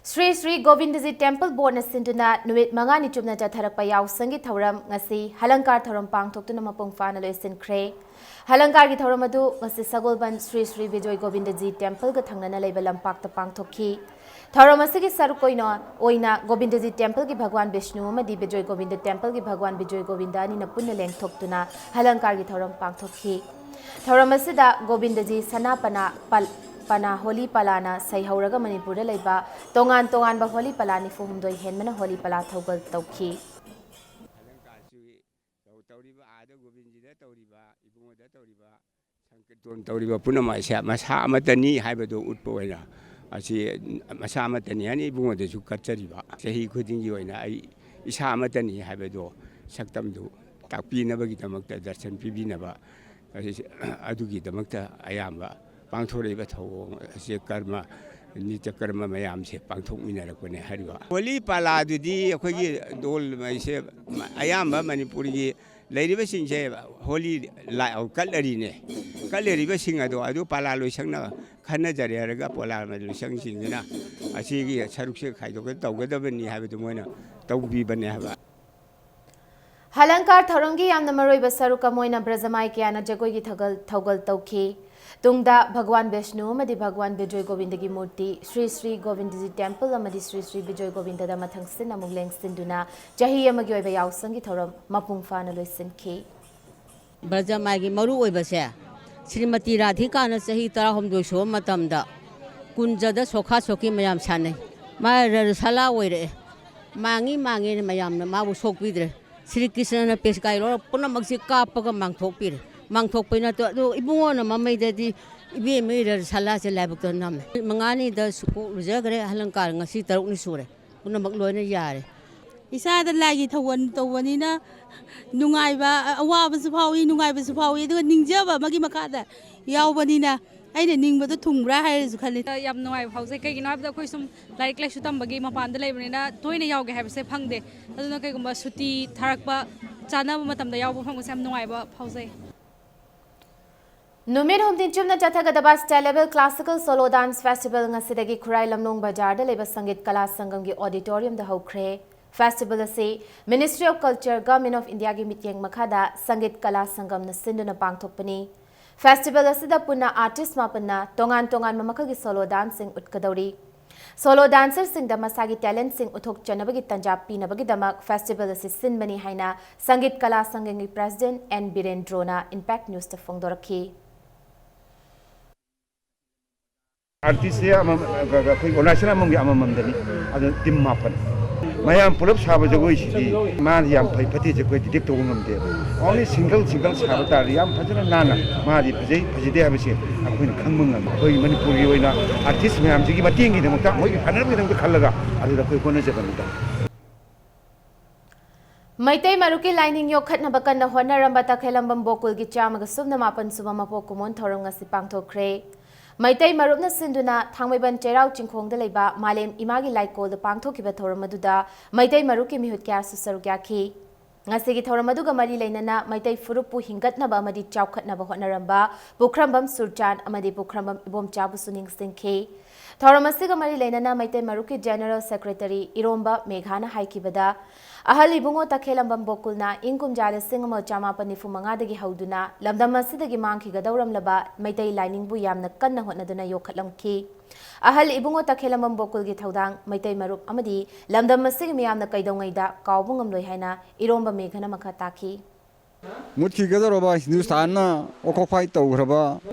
ꯁ꯭ꯔꯤ ꯁ꯭ꯔꯤ ꯒꯣꯕꯤꯟꯗꯖꯤ Temple Boardꯅ ꯁꯤꯟꯗꯨꯅ ꯅꯨꯃꯤꯠ ꯃꯉꯥꯅꯤ ꯆꯨꯞꯅ ꯆꯠꯊꯔꯛꯄ ꯌꯥꯎꯁꯪꯒꯤ ꯊꯧꯔꯝ ꯉꯁꯤ ꯍꯂꯪꯀꯥꯔ ꯊꯧꯔꯝ ꯄꯥꯡꯊꯣꯛꯇꯨꯅ ꯃꯄꯨꯡ ꯐꯥꯅ ꯂꯣꯏꯁꯤꯟꯈ꯭ꯔꯦ꯫ ꯍꯂꯪꯀꯥꯔꯒꯤ ꯊꯧꯔꯝ ꯑꯗꯨ ꯉꯁꯤ ꯁꯒꯣꯜꯕꯟ ꯁ꯭ꯔꯤ ꯁ꯭ꯔꯤ ꯕꯤꯖꯣꯏ ꯒꯣꯕꯤꯟꯗꯖꯤ Templeꯒ ꯊꯪꯅꯅ ꯂꯩꯕ ꯂꯝꯄꯥꯛꯇ ꯄꯥꯡꯊꯣꯛꯈꯤ꯫ ꯊꯧꯔꯝ ꯑꯁꯤꯒꯤ ꯁꯔꯨꯛ ꯑꯣꯏꯅ, ꯑꯣꯏꯅ ꯒꯣꯕꯤꯟꯗꯖꯤ Templeꯒꯤ ꯚꯒꯋꯥꯟ ꯕꯤꯁꯅꯨ ꯑꯃꯗꯤ ꯕꯤꯖꯣꯏ ꯒꯣꯕꯤꯟꯗ Templeꯒꯤ ꯚꯒꯋꯥꯟ ꯕꯤꯖꯣꯏ ꯒꯣꯕꯤꯟꯗ ꯑꯅꯤꯅ ꯄꯨꯟꯅ ꯂꯦꯡꯊꯣꯛꯇꯨꯅ ꯍꯂꯪꯀꯥꯔꯒꯤ ꯊꯧꯔꯝ ꯄꯥꯡꯊꯣꯛꯈꯤ꯫ ꯊꯧꯔꯝ ꯑꯁꯤꯗ ꯒꯣꯕꯤꯟꯗꯖꯤ ꯁꯅꯥꯄꯅ ꯄꯜ-, ꯄꯅꯥ ꯍꯣꯂꯤ ꯄꯂꯥꯅ ꯁꯩꯍꯧꯔꯒ ꯃꯅꯤꯄꯨꯔꯗ ꯂꯩꯕ ꯇꯣꯉꯥꯟ ꯇꯣꯉꯥꯟꯕ ꯍꯣꯂꯤ ꯄꯂꯥ ꯅꯤꯐꯨ ꯍꯨꯝꯗꯣꯏ ꯍꯦꯟꯕꯅ ꯍꯣꯂꯤ ꯄꯂꯥ ꯊꯧꯒꯜ ꯇꯧꯈꯤ꯫ ꯍꯂꯪꯀꯥꯔꯁꯤ ꯇꯧ-, ꯇꯧꯔꯤꯕ, ꯑꯥꯗ ꯒꯣꯕꯤꯟꯖꯤꯗ ꯇꯧꯔꯤꯕ, ꯏꯕꯨꯡꯉꯣꯗ ꯇꯧꯔꯤꯕ, ꯁꯪꯀꯤꯔꯇꯣꯟ ꯇꯧꯔꯤꯕ ꯄꯨꯝꯅꯃꯛ ꯑꯁꯦ ꯃꯁꯥ ꯑꯃꯠꯇꯅꯤ ꯍꯥꯏꯕꯗꯨ ꯎꯠꯄ ꯑꯣꯏꯅ, ꯑꯁꯤ ꯃꯁꯥ ꯑꯃꯠꯇꯅꯤ ꯍꯥꯏꯅ ꯏꯕꯨꯡꯉꯣꯗꯁꯨ ꯀꯠꯆꯔꯤꯕ, ꯆꯍꯤ ꯈꯨꯗꯤꯡꯒꯤ ꯑꯣꯏꯅ ꯑꯩ ꯏꯁꯥ ꯑꯃꯠꯇꯅꯤ ꯍꯥꯏꯕꯗꯨ ꯁꯛꯇꯝꯗꯨ ꯇꯥꯛꯄꯤꯅꯕꯒꯤꯗꯃꯛꯇ, ꯗꯔꯁꯟ ꯄꯤꯕꯤꯅꯕ, ꯑꯁꯤ, ꯑꯗꯨꯒꯤꯗꯃꯛꯇ ꯑꯌꯥꯝꯕ ꯄꯥꯡꯊꯣꯔꯛꯏꯕ ꯊꯧꯑꯣꯡ ꯑꯁꯤ ꯀꯔꯃ, ꯅꯤꯇ꯭ꯌ ꯀꯔꯃ ꯃꯌꯥꯝꯁꯦ ꯄꯥꯡꯊꯣꯛꯃꯤꯟꯅꯔꯛꯄꯅꯦ ꯍꯥꯏꯔꯤꯕ꯫ ꯍꯣꯂꯤ ꯄꯥꯂꯥꯗꯨꯗꯤ ꯑꯩꯈꯣꯏꯒꯤ ꯗꯣꯜ ꯃꯩꯁꯦ ꯑꯌꯥꯝꯕ ꯃꯅꯤꯄꯨꯔꯒꯤ ꯂꯩꯔꯤꯕꯁꯤꯡꯁꯦ ꯍꯣꯂꯤ ꯂꯥꯏ-, ꯀꯠꯂꯔꯤꯅꯦ꯫ ꯀꯠꯂꯤꯕꯁꯤꯡ ꯑꯗꯣ ꯑꯗꯨ ꯄꯥꯂꯥ ꯂꯣꯏꯁꯪꯅ ꯈꯟꯅꯖꯔꯦ ꯍꯥꯏꯔꯒ ꯄꯥꯂꯥ ꯂꯣꯏꯁꯪꯁꯤꯡꯗꯨꯅ ꯑꯁꯤꯒꯤ ꯁꯔꯨꯛꯁꯦ ꯈꯥꯏꯗꯣꯛꯀ ꯇꯧꯒꯗꯕꯅꯤ ꯍꯥꯏꯕꯗꯨ ꯃꯣꯏꯅ ꯇꯧꯕꯤꯕꯅꯦ ꯍꯥꯏꯕ꯫ ꯍꯂꯪꯀꯥꯔ ꯊꯧꯔꯝꯒꯤ ꯌꯥꯝꯅ ꯃꯔꯨꯑꯣꯏꯕ ꯁꯔꯨꯛ ꯑꯃ ꯑꯣꯏꯅ ꯕ꯭ꯔꯖꯃꯥꯏ ꯀꯌꯥꯅ ꯖꯒꯣꯏꯒꯤ ꯊꯧꯒꯜ, ꯊꯧꯒꯜ ꯇꯧꯈꯤ꯫ ꯇꯨꯡꯗ ꯚꯒꯋꯥꯟ ꯕꯤꯁꯅꯨ ꯑꯃꯗꯤ ꯚꯒꯋꯥꯟ ꯕꯤꯖꯣꯏ ꯒꯣꯕꯤꯟꯗꯒꯤ ꯃꯨꯔꯇꯤ ꯁ꯭ꯔꯤ ꯁ꯭ꯔꯤ ꯒꯣꯕꯤꯟꯗꯖꯤ ꯇꯦꯝꯄꯜ ꯑꯃꯗꯤ ꯁ꯭ꯔꯤ ꯁ꯭ꯔꯤ ꯕꯤꯖꯣꯏ ꯒꯣꯕꯤꯟꯗꯗ ꯃꯊꯪꯁꯤꯟ ꯑꯃꯨꯛ ꯂꯦꯡꯁꯤꯟꯗꯨꯅ ꯆꯍꯤ ꯑꯃꯒꯤ ꯑꯣꯏꯕ ꯌꯥꯎꯁꯪꯒꯤ ꯊꯧꯔꯝ ꯃꯄꯨꯡ ꯐꯥꯅ ꯂꯣꯏꯁꯤꯟꯈꯤ꯫ ꯕ꯭ꯔꯖꯃꯥꯏꯒꯤ ꯃꯔꯨ ꯑꯣꯏꯕꯁꯦ, ꯁ꯭ꯔꯤꯃꯇꯤ ꯔꯥꯙꯤꯀꯥꯅ ꯆꯍꯤ ꯇꯔꯥꯍꯨꯝꯗꯣꯏ ꯁꯨꯕ ꯃꯇꯝꯗ ꯀꯨꯟꯖꯗ ꯁꯣꯈꯥ ꯁꯣꯈꯤ ꯃꯌꯥꯝ ꯁꯥꯟꯅꯩ꯫ ꯃꯥ ꯔꯁꯂꯥ ꯑꯣꯏꯔꯛꯑꯦ꯫ ꯃꯥꯡꯉꯤ ꯃꯥꯡꯉꯦꯅ ꯃꯌꯥꯝꯅ ꯃꯥꯕꯨ ꯁꯣꯛꯄꯤꯗ꯭ꯔꯦ꯫ ꯁ꯭ꯔꯤ ꯀ꯭ꯔꯤꯁꯅꯅ ꯄꯦꯁꯀꯥꯏ ꯂꯧꯔ ꯄꯨꯝꯅꯃꯛꯁꯤ ꯀꯥꯞꯄꯒ ꯃꯥꯡꯊꯣꯛꯄꯤꯔꯦ꯫ ꯃꯥꯡꯊꯣꯛꯄꯩ ꯅꯠꯇ꯭ꯔꯣ, ꯑꯗꯨ ꯏꯕꯨꯡꯉꯣꯅ ꯃꯃꯩꯗꯗꯤ ꯏꯕꯦꯝꯃ ꯔꯁꯂꯥꯁꯦ ꯂꯥꯏꯕꯛꯇ ꯅꯝꯃꯦ꯫ ꯃꯉꯥꯅꯤꯗ ꯁꯨꯀꯣꯛ ꯂꯨꯖꯈ꯭ꯔꯦ, ꯑꯍꯂꯪꯀꯥꯔ ꯉꯁꯤ ꯇꯔꯨꯛꯅꯤ ꯁꯨꯔꯦ꯫ ꯄꯨꯝꯅꯃꯛ ꯂꯣꯏꯅ ꯌꯥꯔꯦ꯫ ꯏꯁꯥꯗ ꯂꯥꯏꯒꯤ ꯊꯧꯒꯜ ꯇꯧꯕꯅꯤꯅ ꯅꯨꯡꯉꯥꯏꯕ, ꯑꯋꯥꯕꯁꯨ ꯐꯥꯎꯏ, ꯅꯨꯡꯉꯥꯏꯕꯁꯨ ꯐꯥꯎꯏ, ꯑꯗꯨꯒ ꯅꯤꯡꯖꯕ ꯑꯃꯒꯤ ꯃꯈꯥꯗ ꯌꯥꯎꯕꯅꯤꯅ ꯑꯩꯅ ꯅꯤꯡꯕꯗꯣ ꯊꯨꯡꯕ꯭ꯔꯥ ꯍꯥꯏꯔꯁꯨ ꯈꯜꯂꯤ꯫ ꯌꯥꯝ ꯅꯨꯡꯉꯥꯏꯕ ꯐꯥꯎꯖꯩ꯫ ꯀꯩꯒꯤꯅꯣ ꯍꯥꯏꯕꯗ ꯑꯩꯈꯣꯏ ꯁꯨꯝ ꯂꯥꯏꯔꯤꯛ ꯂꯥꯏꯁꯨ ꯇꯝꯕꯒꯤ ꯃꯄꯥꯟꯗ ꯂꯩꯕꯅꯤꯅ ꯇꯣꯏꯅ ꯌꯥꯎꯒꯦ ꯍꯥꯏꯕꯁꯦ ꯐꯪꯗꯦ꯫ ꯑꯗꯨꯅ ꯀꯩꯒꯨꯝꯕ ꯁꯨꯇꯤ ꯊꯥꯔꯛꯄ ꯆꯥꯅꯕ ꯃꯇꯝꯗ ꯌꯥꯎꯕ ꯐꯪꯕꯁꯦ ꯌꯥꯝ ꯅꯨꯡꯉꯥꯏꯕ ꯐꯥꯎꯖꯩ꯫ ꯅꯨꯃꯤꯠ ꯍꯨꯝꯅꯤ ꯆꯨꯞꯅ ꯆꯠꯊꯒꯗꯕ State Level Classical Solo Dance Festival ꯉꯁꯤꯗꯒꯤ ꯈꯨꯔꯥꯏ ꯂꯝꯂꯣꯡ ꯕꯖꯥꯔꯗ ꯂꯩꯕ ꯁꯪꯒꯤꯠ ꯀꯂꯥ ꯁꯪꯒꯝꯒꯤ auditorium ꯗ ꯍꯧꯈ꯭ꯔꯦ꯫ Festival ꯑꯁꯤ Ministry of Culture, Government of India ꯒꯤ ꯃꯤꯠꯌꯦꯡ ꯃꯈꯥꯗ ꯁꯪꯒꯤꯠ ꯀꯂꯥ ꯁꯪꯒꯝꯅ ꯁꯤꯟꯗꯨꯅ ꯄꯥꯡꯊꯣꯛꯄꯅꯤ꯫ Festival ꯑꯁꯤꯗ ꯄꯨꯟꯅ artist ꯃꯥꯄꯟꯅ ꯇꯣꯉꯥꯟ ꯇꯣꯉꯥꯟꯕ ꯃꯈꯜꯒꯤ solo dance ꯁꯤꯡ ꯎꯠꯀꯗꯧꯔꯤ꯫ Solo dancer ꯁꯤꯡꯗ ꯃꯁꯥꯒꯤ talent ꯁꯤꯡ ꯎꯠꯊꯣꯛꯆꯅꯕꯒꯤ ꯇꯥꯟꯖꯥ ꯄꯤꯅꯕꯒꯤꯗꯃꯛ festival ꯑꯁꯤ ꯁꯤꯟꯕꯅꯤ ꯍꯥꯏꯅ ꯁꯪꯒꯤꯠ ꯀꯂꯥ ꯁꯪꯒꯝꯒꯤ president ꯑꯦꯟ ꯕꯤꯔꯦꯟꯗ꯭ꯔꯣꯅ Impact News ꯇ ꯐꯣꯡꯗꯣꯔꯛꯈꯤ꯫ ꯑꯥꯔꯇꯤꯁꯁꯦ ꯑꯃꯃꯝ, ꯑꯩꯈꯣꯏ organization ꯑꯃꯃꯝꯒꯤ ꯑꯃꯃꯝꯗꯅꯤ꯫ ꯑꯗꯨꯅ team ꯃꯥꯄꯟ꯫ ꯃꯌꯥꯝ ꯄꯨꯂꯞ ꯁꯥꯕ ꯖꯒꯣꯏꯁꯤꯗꯤ ꯃꯥꯅ ꯌꯥꯝ ꯐꯩ ꯐꯠꯇꯦꯁꯦ ꯑꯩꯈꯣꯏ detect ꯇꯧꯕ ꯉꯝꯗꯦꯕ꯫ Only single single ꯁꯥꯕ ꯇꯥꯔꯗꯤ ꯌꯥꯝ ꯐꯖꯅ ꯅꯥꯟꯅ ꯃꯥꯗꯤ ꯐꯖꯩ ꯐꯖꯗꯦ ꯍꯥꯏꯕꯁꯦ ꯑꯩꯈꯣꯏꯅ ꯈꯪꯕ ꯉꯝꯃꯤ꯫ ꯑꯩꯈꯣꯏ ꯃꯅꯤꯄꯨꯔꯒꯤ ꯑꯣꯏꯅ artist ꯃꯌꯥꯝꯁꯤꯒꯤ ꯃꯇꯦꯡꯒꯤꯗꯃꯛꯇ, ꯃꯣꯏꯒꯤ ꯐꯅꯕꯒꯤꯗꯃꯛꯇ ꯈꯜꯂꯒ ꯑꯗꯨꯗ ꯑꯩꯈꯣꯏ ꯍꯣꯠꯅꯖꯕꯅꯤꯗ꯫ ꯃꯩꯇꯩ ꯃꯔꯨꯞꯀꯤ ꯂꯥꯏꯅꯤꯡ ꯌꯣꯛꯈꯠꯅꯕ ꯀꯟꯅ ꯍꯣꯠꯅꯔꯝꯕ ꯇꯈꯦꯂꯝꯕꯝ ꯕꯣꯀꯨꯜꯒꯤ ꯆꯥꯝꯃꯒ ꯁꯨꯞꯅ ꯃꯥꯄꯟ ꯁꯨꯕ ꯃꯄꯣꯛ ꯀꯨꯝꯑꯣꯟ ꯊꯧꯔꯝ ꯉꯁꯤ ꯄꯥꯡꯊꯣꯛꯈ꯭ꯔꯦ꯫ ꯃꯩꯇꯩ ꯃꯔꯨꯞꯅ ꯁꯤꯟꯗꯨꯅ ꯊꯥꯡꯃꯩꯕꯟ ꯆꯩꯔꯥꯎ ꯆꯤꯡꯈꯣꯡꯗ ꯂꯩꯕ ꯃꯥꯂꯦꯝ ꯏꯃꯥꯒꯤ ꯂꯥꯏꯀꯣꯜꯗ ꯄꯥꯡꯊꯣꯛꯈꯤꯕ ꯊꯧꯔꯝ ꯑꯗꯨꯗ ꯃꯩꯇꯩ ꯃꯔꯨꯞꯀꯤ ꯃꯤꯍꯨꯠ ꯀꯌꯥꯁꯨ ꯁꯔꯨꯛ ꯌꯥꯈꯤ꯫ ꯉꯁꯤꯒꯤ ꯊꯧꯔꯝ ꯑꯗꯨꯒ ꯃꯔꯤ ꯂꯩꯅꯅ ꯃꯩꯇꯩ ꯐꯨꯔꯨꯞꯄꯨ ꯍꯤꯡꯒꯠꯅꯕ ꯑꯃꯗꯤ ꯆꯥꯎꯈꯠꯅꯕ ꯍꯣꯠꯅꯔꯝꯕ ꯄꯨꯈ꯭ꯔꯝꯕꯝ ꯁꯨꯔꯆꯥꯟ ꯑꯃꯗꯤ ꯄꯨꯈ꯭ꯔꯝꯕꯝ ꯏꯕꯣꯝꯆꯥꯕꯨꯁꯨ ꯅꯤꯡꯁꯤꯡꯈꯤ꯫ ꯊꯧꯔꯝ ꯑꯁꯤꯒ ꯃꯔꯤ ꯂꯩꯅꯅ ꯃꯩꯇꯩ ꯃꯔꯨꯞꯀꯤ General Secretary ꯏꯔꯣꯝꯕ ꯃꯦꯘꯥꯅ ꯍꯥꯏꯈꯤꯕꯗ, ꯑꯍꯜ ꯏꯕꯨꯡꯉꯣ ꯇꯈꯦꯂꯝꯕꯝ ꯕꯣꯀꯨꯜꯅ ꯏꯪ ꯀꯨꯝꯖꯥ ꯂꯤꯁꯤꯡ ꯑꯃ ꯆꯃꯥꯄꯟ ꯅꯤꯐꯨ ꯃꯉꯥꯗꯒꯤ ꯍꯧꯗꯨꯅ ꯂꯝꯗꯝ ꯑꯁꯤꯗꯒꯤ ꯃꯥꯡꯈꯤꯒꯗꯧꯔꯝꯂꯕ ꯃꯩꯇꯩ ꯂꯥꯏꯅꯤꯡꯕꯨ ꯌꯥꯝꯅ ꯀꯟꯅ ꯍꯣꯠꯅꯗꯨꯅ ꯌꯣꯛꯈꯠꯂꯝꯈꯤ꯫ ꯑꯍꯜ ꯏꯕꯨꯡꯉꯣ ꯇꯈꯦꯂꯝꯕꯝ ꯕꯣꯀꯨꯜꯒꯤ ꯊꯧꯗꯥꯡ ꯃꯩꯇꯩ ꯃꯔꯨꯞ ꯑꯃꯗꯤ ꯂꯝꯗꯝ ꯑꯁꯤꯒꯤ ꯃꯤꯌꯥꯝꯅ ꯀꯩꯗꯧꯉꯩꯗ ꯀꯥꯎꯕ ꯉꯝꯂꯣꯏ ꯍꯥꯏꯅ ꯏꯔꯣꯝꯕ ꯃꯦꯘꯅ ꯃꯈꯥ ꯇꯥꯈꯤ꯫ ꯃꯨꯠꯈꯤꯒꯗꯧꯔꯕ ꯍꯤꯟꯗꯨꯁꯇꯥꯟꯅ ꯑꯣꯀꯨꯄꯥꯏ ꯇꯧꯈ꯭ꯔꯕ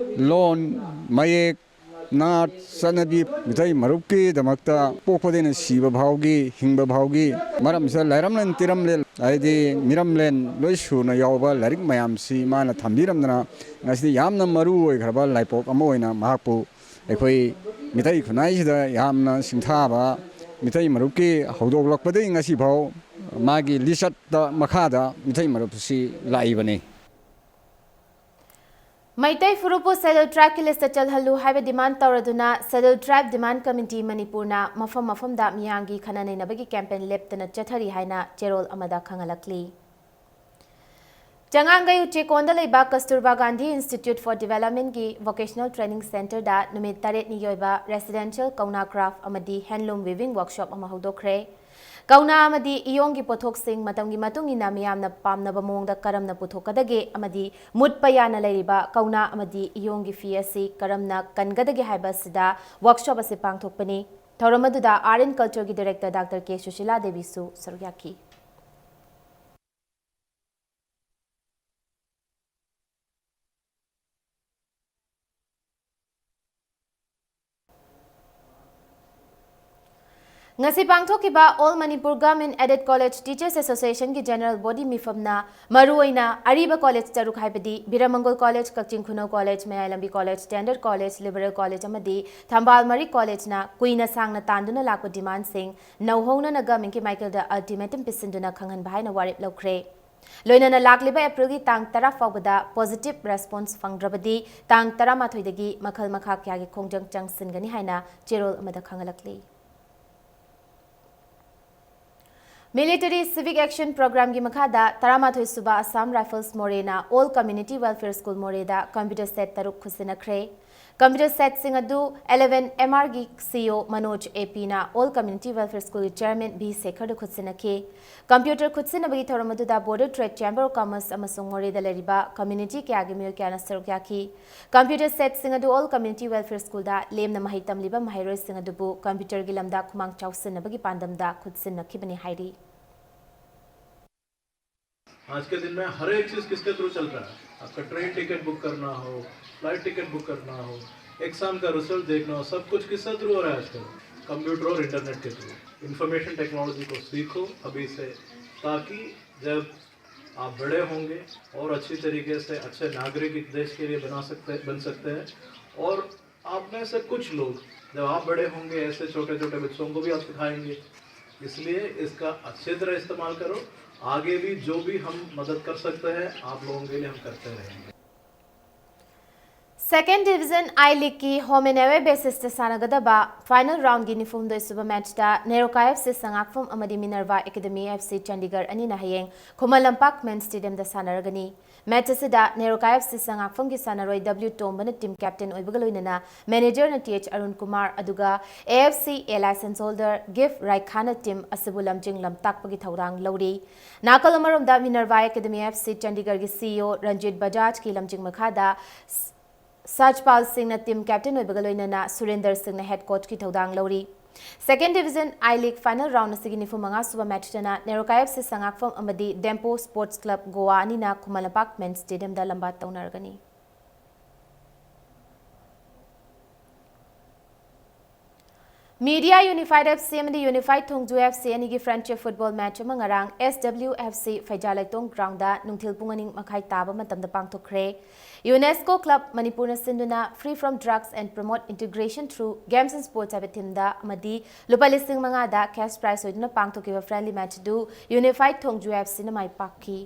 ꯂꯣꯟ, ꯃꯌꯦꯛ, ꯅꯥꯠ, ꯆꯠꯅꯕꯤ, ꯃꯤꯇꯩ ꯃꯔꯨꯞꯀꯤꯗꯃꯛꯇ ꯄꯣꯛꯄꯗꯩꯅ ꯁꯤꯕ ꯐꯥꯎꯒꯤ, ꯍꯤꯡꯕ ꯐꯥꯎꯒꯤ ꯃꯔꯝꯁꯤꯗ ꯂꯥꯏꯔꯝꯂꯦꯟ ꯇꯤꯔꯝꯂꯦꯟ ꯍꯥꯏꯗꯤ ꯃꯤꯔꯝꯂꯦꯟ ꯂꯣꯏ ꯁꯨꯅ ꯌꯥꯎꯕ ꯂꯥꯏꯔꯤꯛ ꯃꯌꯥꯝꯁꯤ ꯃꯥꯅ ꯊꯝꯕꯤꯔꯝꯗꯅ ꯉꯁꯤꯗꯤ ꯌꯥꯝꯅ ꯃꯔꯨ ꯑꯣꯏꯈ꯭ꯔꯕ ꯂꯥꯏꯄꯣꯛ ꯑꯃ ꯑꯣꯏꯅ ꯃꯍꯥꯛꯄꯨ ꯑꯩꯈꯣꯏ ꯃꯤꯇꯩ ꯈꯨꯟꯅꯥꯏꯁꯤꯗ ꯌꯥꯝꯅ ꯁꯤꯡꯊꯥꯕ ꯃꯤꯇꯩ ꯃꯔꯨꯞꯀꯤ ꯍꯧꯗꯣꯛꯂꯛꯄꯗꯒꯤ ꯉꯁꯤꯐꯥꯎ ꯃꯥꯒꯤ ꯂꯤꯆꯠꯇ ꯃꯈꯥꯗ ꯃꯤꯇꯩ ꯃꯔꯨꯞꯁꯤ ꯂꯥꯛꯏꯕꯅꯤ꯫ ꯃꯩꯇꯩ ꯐꯨꯔꯨꯞꯄꯨ Scheduled Tribeꯀꯤ listꯇ ꯆꯜꯍꯜꯂꯨ ꯍꯥꯏꯕ demand ꯇꯧꯔꯗꯨꯅ Scheduled Tribe Demand Committee ꯃꯅꯤꯄꯨꯔꯅ ꯃꯐꯝ ꯃꯐꯝꯗ ꯃꯤꯌꯥꯝꯒꯤ ꯈꯟꯅ ꯅꯩꯅꯕꯒꯤ campaign ꯂꯦꯞꯇꯅ ꯆꯠꯊꯔꯤ ꯍꯥꯏꯅ ꯆꯦꯔꯣꯜ ꯑꯃꯗ ꯈꯪꯍꯜꯂꯛꯂꯤ꯫ ꯆꯉꯥꯡꯒꯩ ꯎꯆꯦꯀꯣꯟꯗ ꯂꯩꯕ ꯀꯁꯇꯨꯔꯕꯥ Gandhi Institute for Developmentꯀꯤ Vocational Training Centreꯗ ꯅꯨꯃꯤꯠ ꯇꯔꯦꯠꯅꯤꯒꯤ ꯑꯣꯏꯕ Residential ꯀꯧꯅꯥ Craft ꯑꯃꯗꯤ Handloom Weaving Workshop ꯑꯃ ꯍꯧꯗꯣꯛꯈ꯭ꯔꯦ꯫ ꯀꯧꯅꯥ ꯑꯃꯗꯤ ꯏꯌꯣꯡꯒꯤ ꯄꯣꯠꯊꯣꯛꯁꯤꯡ ꯃꯇꯝꯒꯤ ꯃꯇꯨꯡ ꯏꯟꯅ ꯃꯤꯌꯥꯝꯅ ꯄꯥꯝꯅꯕ ꯃꯑꯣꯡꯗ ꯀꯔꯝꯅ ꯄꯨꯊꯣꯛꯀꯗꯒꯦ ꯑꯃꯗꯤ ꯃꯨꯠꯄ ꯌꯥꯅ ꯂꯩꯔꯤꯕ ꯀꯧꯅꯥ ꯑꯃꯗꯤ ꯏꯌꯣꯡꯒꯤ ꯐꯤ ꯑꯁꯤ ꯀꯔꯝꯅ ꯀꯟꯒꯗꯒꯦ ꯍꯥꯏꯕ ꯑꯁꯤꯗ workshop ꯑꯁꯤ ꯄꯥꯡꯊꯣꯛꯄꯅꯤ꯫ ꯊꯧꯔꯝ ꯑꯗꯨꯗ Art and Cultureꯒꯤ Director Doctor K Sushila ꯗꯦꯕꯤꯁꯨ ꯁꯔꯨꯛ ꯌꯥꯈꯤ꯫ ꯉꯁꯤ ꯄꯥꯡꯊꯣꯛꯈꯤꯕ All Manipur Government Aided College Teachers Associationꯒꯤ General Body ꯃꯤꯐꯝꯅ ꯃꯔꯨꯑꯣꯏꯅ ꯑꯔꯤꯕ college ꯇꯔꯨꯛ ꯍꯥꯏꯕꯗꯤ ꯕꯤꯔꯃꯪꯒꯣꯜ College, ꯀꯛꯆꯤꯡ ꯈꯨꯅꯧ College, ꯃꯌꯥꯏ ꯂꯝꯕꯤ College, Standard College, Liberal College ꯑꯃꯗꯤ ꯊꯝꯕꯥꯜ ꯃꯔꯤ Collegeꯅ ꯀꯨꯏꯅ ꯁꯥꯡꯅ ꯇꯥꯟꯗꯨꯅ ꯂꯥꯛꯄ demandꯁꯤꯡ ꯅꯧꯍꯧꯅꯅ governmentꯀꯤ ꯃꯥꯏꯀꯩꯗ ultimatum ꯄꯤꯁꯤꯟꯗꯨꯅ ꯈꯪꯍꯟꯕ ꯍꯥꯏꯅ ꯋꯥꯔꯦꯞ ꯂꯧꯈ꯭ꯔꯦ꯫ ꯂꯣꯏꯅꯅ ꯂꯥꯛꯂꯤꯕ Aprilꯒꯤ ꯇꯥꯡ ꯇꯔꯥ ꯐꯥꯎꯕꯗ positive response ꯐꯪꯗ꯭ꯔꯕꯗꯤ ꯇꯥꯡ ꯇꯔꯥꯃꯥꯊꯣꯏꯗꯒꯤ ꯃꯈꯜ ꯃꯈꯥ ꯀꯌꯥꯒꯤ ꯈꯣꯡꯖꯪ ꯆꯪꯁꯤꯟꯒꯅꯤ ꯍꯥꯏꯅ ꯆꯦꯔꯣꯜ ꯑꯃꯗ ꯈꯪꯍꯜꯂꯛꯂꯤ꯫ Military Civic Action Programꯒꯤ ꯃꯈꯥꯗ ꯇꯔꯥꯃꯥꯊꯣꯏ ꯁꯨꯕ Assam Rifles ꯃꯣꯔꯦꯅ All Community Welfare School ꯃꯣꯔꯦꯗ computer set ꯇꯔꯨꯛ ꯈꯨꯠꯁꯤꯟꯅꯈ꯭ꯔꯦ꯫ Computer setꯁꯤꯡ ꯑꯗꯨ eleven M R ꯒꯤ C E O Manoj A P ꯅ All Community Welfare School ꯒꯤ Chairman B Sekharꯗ ꯈꯨꯠꯁꯤꯟꯅꯈꯤ꯫ Computer ꯈꯨꯠꯁꯤꯟꯅꯕꯒꯤ ꯊꯧꯔꯝ ꯑꯗꯨꯗ Border Trade Chamber of Commerce ꯑꯃꯁꯨꯡ ꯃꯣꯔꯦꯗ ꯂꯩꯔꯤꯕ community ꯀꯌꯥꯒꯤ ꯃꯤꯑꯣꯏ ꯀꯌꯥꯅ ꯁꯔꯨꯛ ꯌꯥꯈꯤ꯫ Computer setꯁꯤꯡ ꯑꯗꯨ All Community Welfare Schoolꯗ ꯂꯦꯝꯅ ꯃꯍꯩ ꯇꯝꯂꯤꯕ ꯃꯍꯩꯔꯣꯏꯁꯤꯡ ꯑꯗꯨꯕꯨ computerꯒꯤ ꯂꯝꯗ ꯈꯨꯃꯥꯡ ꯆꯥꯎꯁꯤꯟꯅꯕꯒꯤ ꯄꯥꯟꯗꯝꯗ ꯈꯨꯠꯁꯤꯟꯅꯈꯤꯕꯅꯤ ꯍꯥꯏꯔꯤ꯫ आज के दिन में हर एक चीज़ किसके through चल रहा है? आपका train ticket book करना हो, flight ticket book करना हो, exam का result देखना हो, सब कुछ किसके through हो रहा है आजकल? Computer और internet के through। Information technology को सीखो अभी से, ताकि जब आप बड़े होंगे और अच्छी तरीके से अच्छे नागरिक इस देश के लिए बना सकते बन सकते हैं। और आप में से कुछ लोग, जब आप बड़े होंगे, ऐसे छोटे छोटे बच्चों को भी आप सिखाएंगे। इसलिए इसका अच्छी तरह इस्तेमाल करो। आगे भी जो भी हम मदद कर सकते हैं, आप लोगों के लिए हम करते रहेंगे। Second Division I Leagueꯀꯤ home and away basisꯇ ꯁꯥꯟꯅꯒꯗꯕ final roundꯒꯤ ꯅꯤꯐꯨꯍꯨꯝꯗꯣꯏ ꯁꯨꯕ matchꯇ Neroka F C ꯁꯉꯥꯛꯐꯝ ꯑꯃꯗꯤ Minerva Academy F C Chandigarh ꯑꯅꯤꯅ ꯍꯌꯦꯡ ꯈꯨꯃꯟ ꯂꯝꯄꯥꯛ Men's Stadiumꯗ ꯁꯥꯟꯅꯔꯒꯅꯤ꯫ Match ꯑꯁꯤꯗ Neroka F C ꯁꯉꯥꯛꯐꯝꯒꯤ ꯁꯥꯟꯅꯔꯣꯏ W ꯇꯣꯝꯕꯅ team captain ꯑꯣꯏꯕꯒ ꯂꯣꯏꯅꯅ managerꯅ T H Arun Kumar ꯑꯗꯨꯒ A F C A license holder Gift ꯔꯥꯏꯈꯥꯅ team ꯑꯁꯤꯕꯨ ꯂꯝꯖꯤꯡ ꯂꯝꯇꯥꯛꯄꯒꯤ ꯊꯧꯗꯥꯡ ꯂꯧꯔꯤ꯫ ꯅꯥꯀꯜ ꯑꯃꯔꯣꯝꯗ Minerva Academy F C Chandigarhꯒꯤ C E O Ranjit Bajajꯀꯤ ꯂꯝꯖꯤꯡ ꯃꯈꯥꯗ ꯁ-, ꯁꯥꯖꯄꯥꯜ ꯁꯤꯡꯅ team captain ꯑꯣꯏꯕꯒ ꯂꯣꯏꯅꯅ ꯁꯨꯔꯦꯟꯗꯔ ꯁꯤꯡꯅ head coachꯀꯤ ꯊꯧꯗꯥꯡ ꯂꯧꯔꯤ꯫ Second Division I League final round ꯑꯁꯤꯒꯤ ꯅꯤꯐꯨ ꯃꯉꯥ ꯁꯨꯕ matchꯇꯅ Neroka F C ꯁꯉꯥꯛꯐꯝ ꯑꯃꯗꯤ Dempo Sports Club Goa ꯑꯅꯤꯅ ꯈꯨꯃꯟ ꯂꯝꯄꯥꯛ Men's Stadiumꯗ ꯂꯝꯕꯥ ꯇꯧꯅꯔꯒꯅꯤ꯫ Media Unified F C ꯑꯃꯗꯤ Unified Thongju F C ꯑꯅꯤꯒꯤ friendship football match ꯑꯃ ꯉꯔꯥꯡ S W F C ꯐꯩꯖꯥ ꯂꯩꯇꯣꯡ groundꯗ ꯅꯨꯡꯊꯤꯜ ꯄꯨꯡ ꯑꯅꯤ ꯃꯈꯥꯏ ꯇꯥꯕ ꯃꯇꯝꯗ ꯄꯥꯡꯊꯣꯛꯈ꯭ꯔꯦ꯫ UNESCO Club ꯃꯅꯤꯄꯨꯔꯅ ꯁꯤꯟꯗꯨꯅ Free from Drugs and Promote Integration through Games and Sports ꯍꯥꯏꯕ themeꯗ ꯑꯃꯗꯤ ꯂꯨꯄꯥ ꯂꯤꯁꯤꯡ ꯃꯉꯥꯗ cash prize ꯑꯣꯏꯗꯨꯅ ꯄꯥꯡꯊꯣꯛꯈꯤꯕ friendly match ꯑꯗꯨ Unified Thongju F Cꯅ ꯃꯥꯏ ꯄꯥꯛꯈꯤ꯫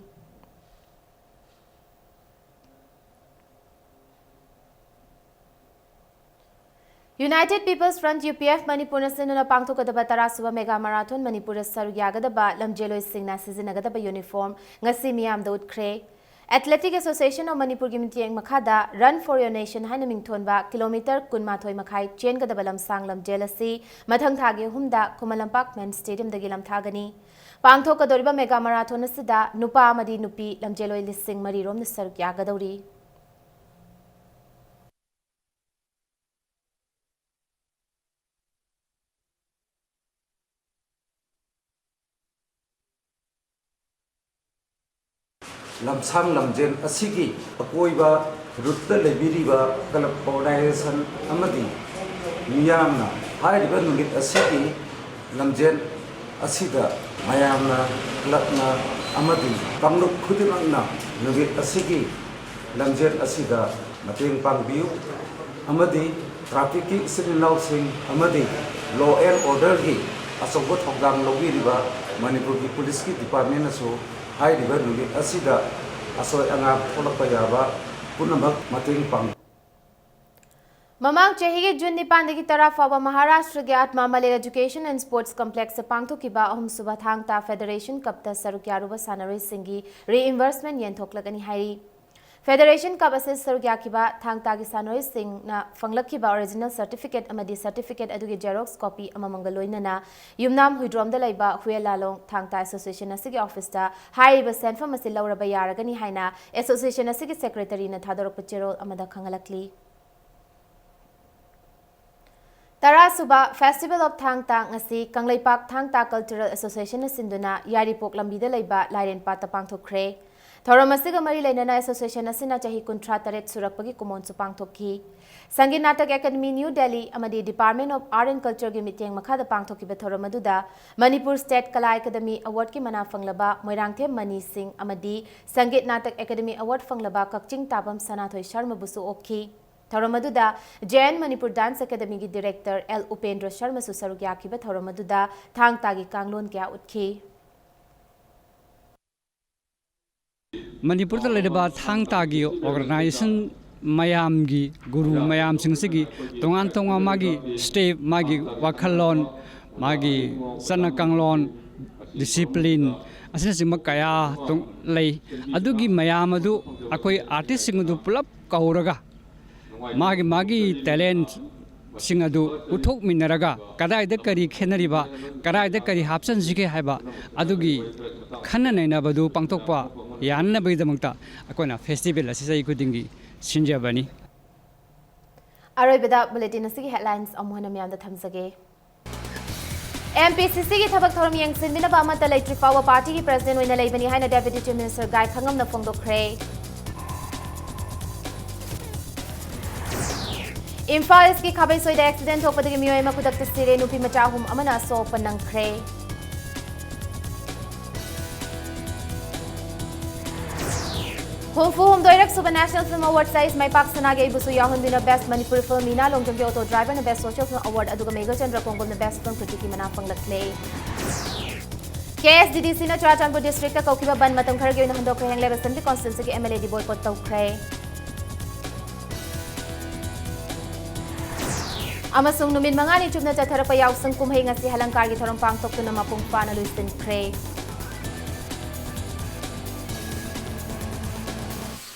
United People's Front, U P F, ꯃꯅꯤꯄꯨꯔꯅ ꯁꯤꯟꯗꯨꯅ ꯄꯥꯡꯊꯣꯛꯀꯗꯕ ꯇꯔꯥ ꯁꯨꯕ Mega Marathon ꯃꯅꯤꯄꯨꯔꯗ ꯁꯔꯨꯛ ꯌꯥꯒꯗꯕ ꯂꯝꯖꯦꯜꯂꯣꯏꯁꯤꯡꯅ ꯁꯤꯖꯤꯟꯅꯒꯗꯕ uniform ꯉꯁꯤ ꯃꯤꯌꯥꯝꯗ ꯎꯠꯈ꯭ꯔꯦ꯫ Athletic Association of ꯃꯅꯤꯄꯨꯔꯒꯤ ꯃꯤꯠꯌꯦꯡ ꯃꯈꯥꯗ Run for Your Nation ꯍꯥꯏꯅ ꯃꯤꯡꯊꯣꯟꯕ ꯀꯤꯂꯣꯃꯤꯇꯔ ꯀꯨꯟꯃꯥꯊꯣꯏ ꯃꯈꯥꯏ ꯆꯦꯟꯒꯗꯕ ꯂꯝꯁꯥꯡ ꯂꯝꯖꯦꯜ ꯑꯁꯤ ꯃꯊꯪ ꯊꯥꯒꯤ ꯑꯍꯨꯝꯗ ꯈꯨꯃꯟ ꯂꯝꯄꯥꯛ ꯃꯦꯟ ꯁ꯭ꯇꯦꯗꯤꯌꯝꯗꯒꯤ ꯂꯝꯊꯥꯒꯅꯤ꯫ ꯄꯥꯡꯊꯣꯛꯀꯗꯧꯔꯤꯕ ꯃꯦꯒꯥ ꯃꯔꯥꯊꯣꯟ ꯑꯁꯤꯗ ꯅꯨꯄꯥ ꯑꯃꯗꯤ ꯅꯨꯄꯤ ꯂꯝꯖꯦꯜꯂꯣꯏ ꯂꯤꯁꯤꯡ ꯃꯔꯤ ꯔꯣꯝꯅ ꯁꯔꯨꯛ ꯌꯥꯒꯗꯧꯔꯤ꯫ ꯂꯝꯁꯥꯡ ꯂꯝꯖꯦꯜ ꯑꯁꯤꯒꯤ ꯑꯀꯣꯏꯕ ꯔꯨꯠꯇ ꯂꯩꯕꯤꯔꯤꯕ ꯀ꯭ꯂꯕ ꯑꯣꯔꯒꯅꯥꯏꯖꯦꯁꯟ ꯑꯃꯗꯤ ꯃꯤꯌꯥꯝꯅ ꯍꯥꯏꯔꯤꯕ ꯅꯨꯃꯤꯠ ꯑꯁꯤꯒꯤ ꯂꯝꯖꯦꯜ ꯑꯁꯤꯗ ꯃꯌꯥꯝꯅ, ꯀ꯭ꯂꯕꯅ ꯑꯃꯗꯤ ꯀꯥꯡꯂꯨꯞ ꯈꯨꯗꯤꯡꯃꯛꯅ ꯅꯨꯃꯤꯠ ꯑꯁꯤꯒꯤ ꯂꯝꯖꯦꯜ ꯑꯁꯤꯗ ꯃꯇꯦꯡ ꯄꯥꯡꯕꯤꯌꯨ ꯑꯃꯗꯤ ꯇ꯭ꯔꯥꯐꯤꯛꯀꯤ ꯏꯆꯤꯟ ꯏꯅꯥꯎꯁꯤꯡ ꯑꯃꯗꯤ law and orderꯒꯤ ꯑꯆꯧꯕ ꯊꯧꯗꯥꯡ ꯂꯧꯕꯤꯔꯤꯕ ꯃꯅꯤꯄꯨꯔꯒꯤ ꯄꯨꯂꯤꯁꯀꯤ ꯗꯤꯄꯥꯔꯠꯃꯦꯟꯅꯁꯨ ꯍꯥꯏꯔꯤꯕ ꯅꯨꯃꯤꯠ ꯑꯁꯤꯗ ꯑꯁꯣꯏ ꯑꯉꯥꯝ ꯊꯣꯛꯂꯛꯄ ꯌꯥꯕ ꯄꯨꯝꯅꯃꯛ ꯃꯇꯦꯡ ꯄꯥꯡꯕꯤꯌꯨ꯫ ꯃꯃꯥꯡ ꯆꯍꯤꯒꯤ ꯖꯨꯟ ꯅꯤꯄꯥꯟꯗꯒꯤ ꯇꯔꯥ ꯐꯥꯎꯕ ꯃꯍꯥꯔꯥꯁꯇ꯭ꯔꯒꯤ ꯑꯥꯇꯃꯥ ꯃꯂꯤꯛ ꯑꯦꯖꯨꯀꯦꯁꯟ ꯑꯦꯟ ꯁ꯭ꯄꯣꯔꯠꯁ ꯀꯝꯄ꯭ꯂꯦꯛꯁꯇ ꯄꯥꯡꯊꯣꯛꯈꯤꯕ ꯑꯍꯨꯝꯁꯨꯕ ꯊꯥꯡ ꯇꯥ ꯐꯦꯗꯔꯦꯁꯟ ꯀꯞꯇ ꯁꯔꯨꯛ ꯌꯥꯔꯨꯕ ꯁꯥꯟꯅꯔꯣꯏꯁꯤꯡꯒꯤ ꯔꯤꯏꯝꯕꯔꯁꯃꯦꯟ ꯌꯦꯟꯊꯣꯛꯂꯒꯅꯤ ꯍꯥꯏꯔꯤ꯫ ꯐꯦꯗꯔꯦꯁꯟ ꯀꯞ ꯑꯁꯤꯗ ꯁꯔꯨꯛ ꯌꯥꯈꯤꯕ ꯊꯥꯡ ꯇꯥꯒꯤ ꯁꯥꯟꯅꯔꯣꯏꯁꯤꯡꯅ ꯐꯪꯂꯛꯈꯤꯕ ꯑꯣꯔꯤꯖꯤꯅꯦꯜ ꯁꯔꯇꯤꯐꯤꯀꯦꯠ ꯑꯃꯗꯤ ꯁꯔꯇꯤꯐꯤꯀꯦꯠ ꯑꯗꯨꯒꯤ ꯖꯦꯔꯣꯛꯁ ꯀꯣꯄꯤ ꯑꯃꯃꯝꯒ ꯂꯣꯏꯅꯅ ꯌꯨꯝꯅꯥꯝ ꯍꯨꯏꯗ꯭ꯔꯣꯝꯗ ꯂꯩꯕ ꯍꯨꯌꯦꯟ ꯂꯥꯂꯣꯡ ꯊꯥꯡ ꯇꯥ ꯑꯦꯁꯣꯁꯤꯌꯦꯁꯟ ꯑꯁꯤꯒꯤ ꯑꯣꯐꯤꯁꯇ ꯍꯥꯏꯔꯤꯕ ꯁꯦꯟꯐꯝ ꯑꯁꯤ ꯂꯧꯔꯕ ꯌꯥꯔꯒꯅꯤ ꯍꯥꯏꯅ ꯑꯦꯁꯣꯁꯤꯌꯦꯁꯟ ꯑꯁꯤꯒꯤ ꯁꯦꯀ꯭ꯔꯦꯇꯔꯤꯅ ꯊꯥꯗꯣꯔꯛꯄ ꯆꯦꯔꯣꯜ ꯑꯃꯗ ꯈꯪꯍꯜꯂꯛꯂꯤ꯫ ꯇꯔꯥꯁꯨꯕ Festival of ꯊꯥꯡ ꯇꯥ ꯉꯁꯤ ꯀꯪꯂꯩꯄꯥꯛ ꯊꯥꯡ ꯇꯥ ꯀꯜꯆꯔꯦꯜ ꯑꯦꯁꯣꯁꯤꯌꯦꯁꯟꯅ ꯁꯤꯟꯗꯨꯅ ꯌꯥꯏꯔꯤꯄꯣꯛ ꯂꯝꯕꯤꯗ ꯂꯩꯕ ꯂꯥꯏꯔꯦꯟ ꯄꯥꯠꯇ ꯄꯥꯡꯊꯣꯛꯈ꯭ꯔꯦ꯫ ꯊꯧꯔꯝ ꯑꯁꯤꯒ ꯃꯔꯤ ꯂꯩꯅꯅ ꯑꯦꯁꯣꯁꯤꯌꯦꯁꯟ ꯑꯁꯤꯅ ꯆꯍꯤ ꯀꯨꯟꯊ꯭ꯔꯥ ꯇꯔꯦꯠ ꯁꯨꯔꯛꯄꯒꯤ ꯀꯨꯝꯑꯣꯟꯁꯨ ꯄꯥꯡꯊꯣꯛꯈꯤ꯫ ꯁꯪꯒꯤꯠ ꯅꯥꯇꯛ ꯑꯦꯀꯥꯗꯃꯤ ꯅ꯭ꯌꯨ ꯗꯦꯜꯂꯤ ꯑꯃꯗꯤ Department of Art and Cultureꯒꯤ ꯃꯤꯠꯌꯦꯡ ꯃꯈꯥꯗ ꯄꯥꯡꯊꯣꯛꯈꯤꯕ ꯊꯧꯔꯝ ꯑꯗꯨꯗ ꯃꯅꯤꯄꯨꯔ ꯁ꯭ꯇꯦꯠ ꯀꯂꯥ ꯑꯦꯀꯥꯗꯃꯤ ꯑꯦꯋꯥꯔꯗꯀꯤ ꯃꯅꯥ ꯐꯪꯂꯕ ꯃꯣꯏꯔꯥꯡꯊꯦꯝ ꯃꯅꯤ ꯁꯤꯡ ꯑꯃꯗꯤ ꯁꯪꯒꯤꯠ ꯅꯥꯇꯛ ꯑꯦꯀꯥꯗꯃꯤ ꯑꯦꯋꯥꯔꯗ ꯐꯪꯂꯕ ꯀꯛꯆꯤꯡ ꯇꯥꯕꯝ ꯁꯅꯥꯊꯣꯏ ꯁꯔꯃꯕꯨꯁꯨ ꯑꯣꯛꯈꯤ꯫ ꯊꯧꯔꯝ ꯑꯗꯨꯗ ꯖꯦ ꯑꯦꯟ ꯃꯅꯤꯄꯨꯔ ꯗꯥꯟꯁ ꯑꯦꯀꯥꯗꯃꯤꯒꯤ ꯗꯤꯔꯦꯛꯇꯔ ꯑꯦꯜ ꯎꯄꯦꯟꯗ꯭ꯔ ꯁꯔꯃꯁꯨ ꯁꯔꯨꯛ ꯌꯥꯈꯤꯕ ꯊꯧꯔꯝ ꯑꯗꯨꯗ ꯊꯥꯡ ꯇꯥꯒꯤ ꯀꯥꯡꯂꯣꯟ ꯀꯌꯥ ꯎꯠꯈꯤ꯫ ꯃꯅꯤꯄꯨꯔꯗ ꯂꯩꯔꯤꯕ ꯊꯥꯡ ꯇꯥꯒꯤ ꯑꯣꯔꯒꯅꯥꯏꯖꯦꯁꯟ ꯃꯌꯥꯝꯒꯤ ꯒꯨꯔꯨ ꯃꯌꯥꯝꯁꯤꯡ ꯑꯁꯤꯒꯤ ꯇꯣꯉꯥꯟ ꯇꯣꯉꯥꯟ ꯃꯥꯒꯤ ꯁ꯭ꯇꯦꯞ, ꯃꯥꯒꯤ ꯋꯥꯈꯜꯂꯣꯟ, ꯃꯥꯒꯤ ꯆꯠꯅ ꯀꯥꯡꯂꯣꯟ, ꯗꯤꯁꯤꯄ꯭ꯂꯤꯟ, ꯑꯁꯤꯅꯆꯤꯡꯕ ꯀꯌꯥ ꯇꯣꯡ-, ꯂꯩ꯫ ꯑꯗꯨꯒꯤ ꯃꯌꯥꯝ ꯑꯗꯨ ꯑꯩꯈꯣꯏ ꯑꯥꯔꯇꯤꯁꯁꯤꯡ ꯑꯗꯨ ꯄꯨꯂꯞ ꯀꯧꯔꯒ ꯃꯥꯒꯤ ꯃꯥꯒꯤ ꯇꯦꯂꯦꯟꯁꯤꯡ ꯑꯗꯨ ꯎꯠꯊꯣꯛꯃꯤꯟꯅꯔꯒ ꯀꯗꯥꯏꯗ ꯀꯔꯤ ꯈꯦꯠꯅꯔꯤꯕ, ꯀꯗꯥꯏꯗ ꯀꯔꯤ ꯍꯥꯞꯆꯤꯟꯁꯤꯒꯦ ꯍꯥꯏꯕ ꯑꯗꯨꯒꯤ ꯈꯟꯅ ꯅꯩꯅꯕꯗꯨ ꯄꯥꯡꯊꯣꯛꯄ ꯌꯥꯅꯅꯕꯒꯤꯗꯃꯛꯇ ꯑꯩꯈꯣꯏꯅ ꯐꯦꯁꯇꯤꯚꯦꯜ ꯑꯁꯤ ꯆꯍꯤ ꯈꯨꯗꯤꯡꯒꯤ ꯁꯤꯟꯖꯕꯅꯤ꯫ ꯑꯔꯣꯏꯕꯗ ꯕꯨꯂꯦꯇꯤꯟ ꯑꯁꯤꯒꯤ ꯍꯦꯗꯂꯥꯏꯟꯁ ꯑꯃꯨꯛ ꯍꯟꯅ ꯃꯤꯌꯥꯝꯗ ꯊꯝꯖꯒꯦ꯫ ꯑꯦꯝ ꯄꯤ ꯁꯤ ꯁꯤꯒꯤ ꯊꯕꯛ ꯊꯧꯔꯝ ꯌꯦꯡꯁꯤꯟꯕꯤꯅꯕ ꯑꯃꯠꯇ ꯂꯩꯇ꯭ꯔꯤ ꯐꯥꯎꯕ ꯄꯥꯔꯇꯤꯒꯤ ꯄ꯭ꯔꯁꯤꯗꯦꯟꯠ ꯑꯣꯏꯅ ꯂꯩꯕꯅꯤ ꯍꯥꯏꯅ ꯗꯦꯄ꯭ꯌꯨꯇꯤ ꯆꯤꯐ ꯃꯤꯅꯤꯁꯇꯔ ꯒꯥꯏ ꯈꯪꯉꯝꯅ ꯐꯣꯡꯗꯣꯛꯈ꯭ꯔꯦ꯫ ꯏꯝꯐꯥꯜ ꯏꯁꯀꯤ ꯈꯥꯕꯩꯁꯣꯏꯗ ꯑꯦꯛꯁꯤꯗꯦꯟꯠ ꯊꯣꯛꯄꯗꯒꯤ ꯃꯤꯑꯣꯏ ꯑꯃ ꯈꯨꯗꯛꯇ ꯁꯤꯔꯦ, ꯅꯨꯄꯤ ꯃꯆꯥ ꯑꯍꯨꯝ ꯑꯃꯅ ꯑꯁꯣꯛ ꯑꯄꯟ ꯅꯪꯈ꯭ꯔꯦ꯫ ꯍꯨꯝꯐꯨ ꯍꯨꯝꯗꯣꯏꯔꯛ ꯁꯨꯕ ꯅꯦꯁꯅꯦꯜ ꯐꯤꯜꯝ ꯑꯦꯋꯥꯔꯗ ꯁꯥꯏꯁ ꯃꯥꯏ ꯄꯥꯛ ꯁꯅꯥꯒꯤ ꯑꯩꯕꯨꯁꯨ ꯌꯥꯎꯍꯟꯕꯤꯅ ꯕꯦꯁ꯭ꯠ ꯃꯅꯤꯄꯨꯔꯤ ꯐꯤꯜꯝ, ꯃꯤꯅꯥ ꯂꯣꯡꯖꯝꯒꯤ ꯑꯣꯇꯣ ꯗ꯭ꯔꯥꯏꯚꯔꯅ ꯕꯦꯁ꯭ꯠ ꯁꯣꯁꯤꯌꯦꯜ ꯐꯤꯜꯝ ꯑꯦꯋꯥꯔꯗ, ꯑꯗꯨꯒ ꯃꯦꯘꯆꯟꯗ꯭ꯔ ꯀꯣꯡꯒꯨꯜꯅ ꯕꯦꯁ꯭ꯠ ꯐꯤꯜꯝ ꯀ꯭ꯔꯤꯇꯤꯛꯀꯤ ꯃꯅꯥ ꯐꯪꯂꯛꯂꯦ꯫ ꯀꯦ ꯑꯦꯁ ꯗꯤ ꯗꯤ ꯁꯤꯅ ꯆꯨꯔꯥꯆꯥꯟꯄꯨꯔ ꯗꯤꯁꯇ꯭ꯔꯤꯛꯇ ꯀꯧꯈꯤꯕ ꯕꯟꯗ ꯃꯇꯝ ꯈꯔꯒꯤ ꯑꯣꯏꯅ ꯍꯟꯗꯣꯛꯈ꯭ꯔꯦ꯫ ꯍꯦꯡꯂꯦꯞ ꯑꯦꯁꯦꯝꯕ꯭ꯂꯤ ꯀꯣꯟꯁꯇꯤꯇ꯭ꯋꯦꯟꯁꯤꯒꯤ ꯑꯦꯝ ꯑꯦꯜ ꯑꯦꯗꯤ ꯕꯣꯏꯀꯣꯠ ꯇꯧꯈ꯭ꯔꯦ꯫ ꯑꯃꯁꯨꯡ ꯅꯨꯃꯤꯠ ꯃꯉꯥꯅꯤ ꯆꯨꯞꯅ ꯆꯠꯊꯔꯛꯄ ꯌꯥꯎꯁꯪ ꯀꯨꯝꯍꯩ ꯉꯁꯤ ꯍꯂꯪꯀꯥꯔꯒꯤ ꯊꯧꯔꯝ ꯄꯥꯡꯊꯣꯛꯇꯨꯅ ꯃꯄꯨꯡ ꯐꯥꯅ ꯂꯣꯏꯁꯤꯟꯈ꯭ꯔꯦ꯫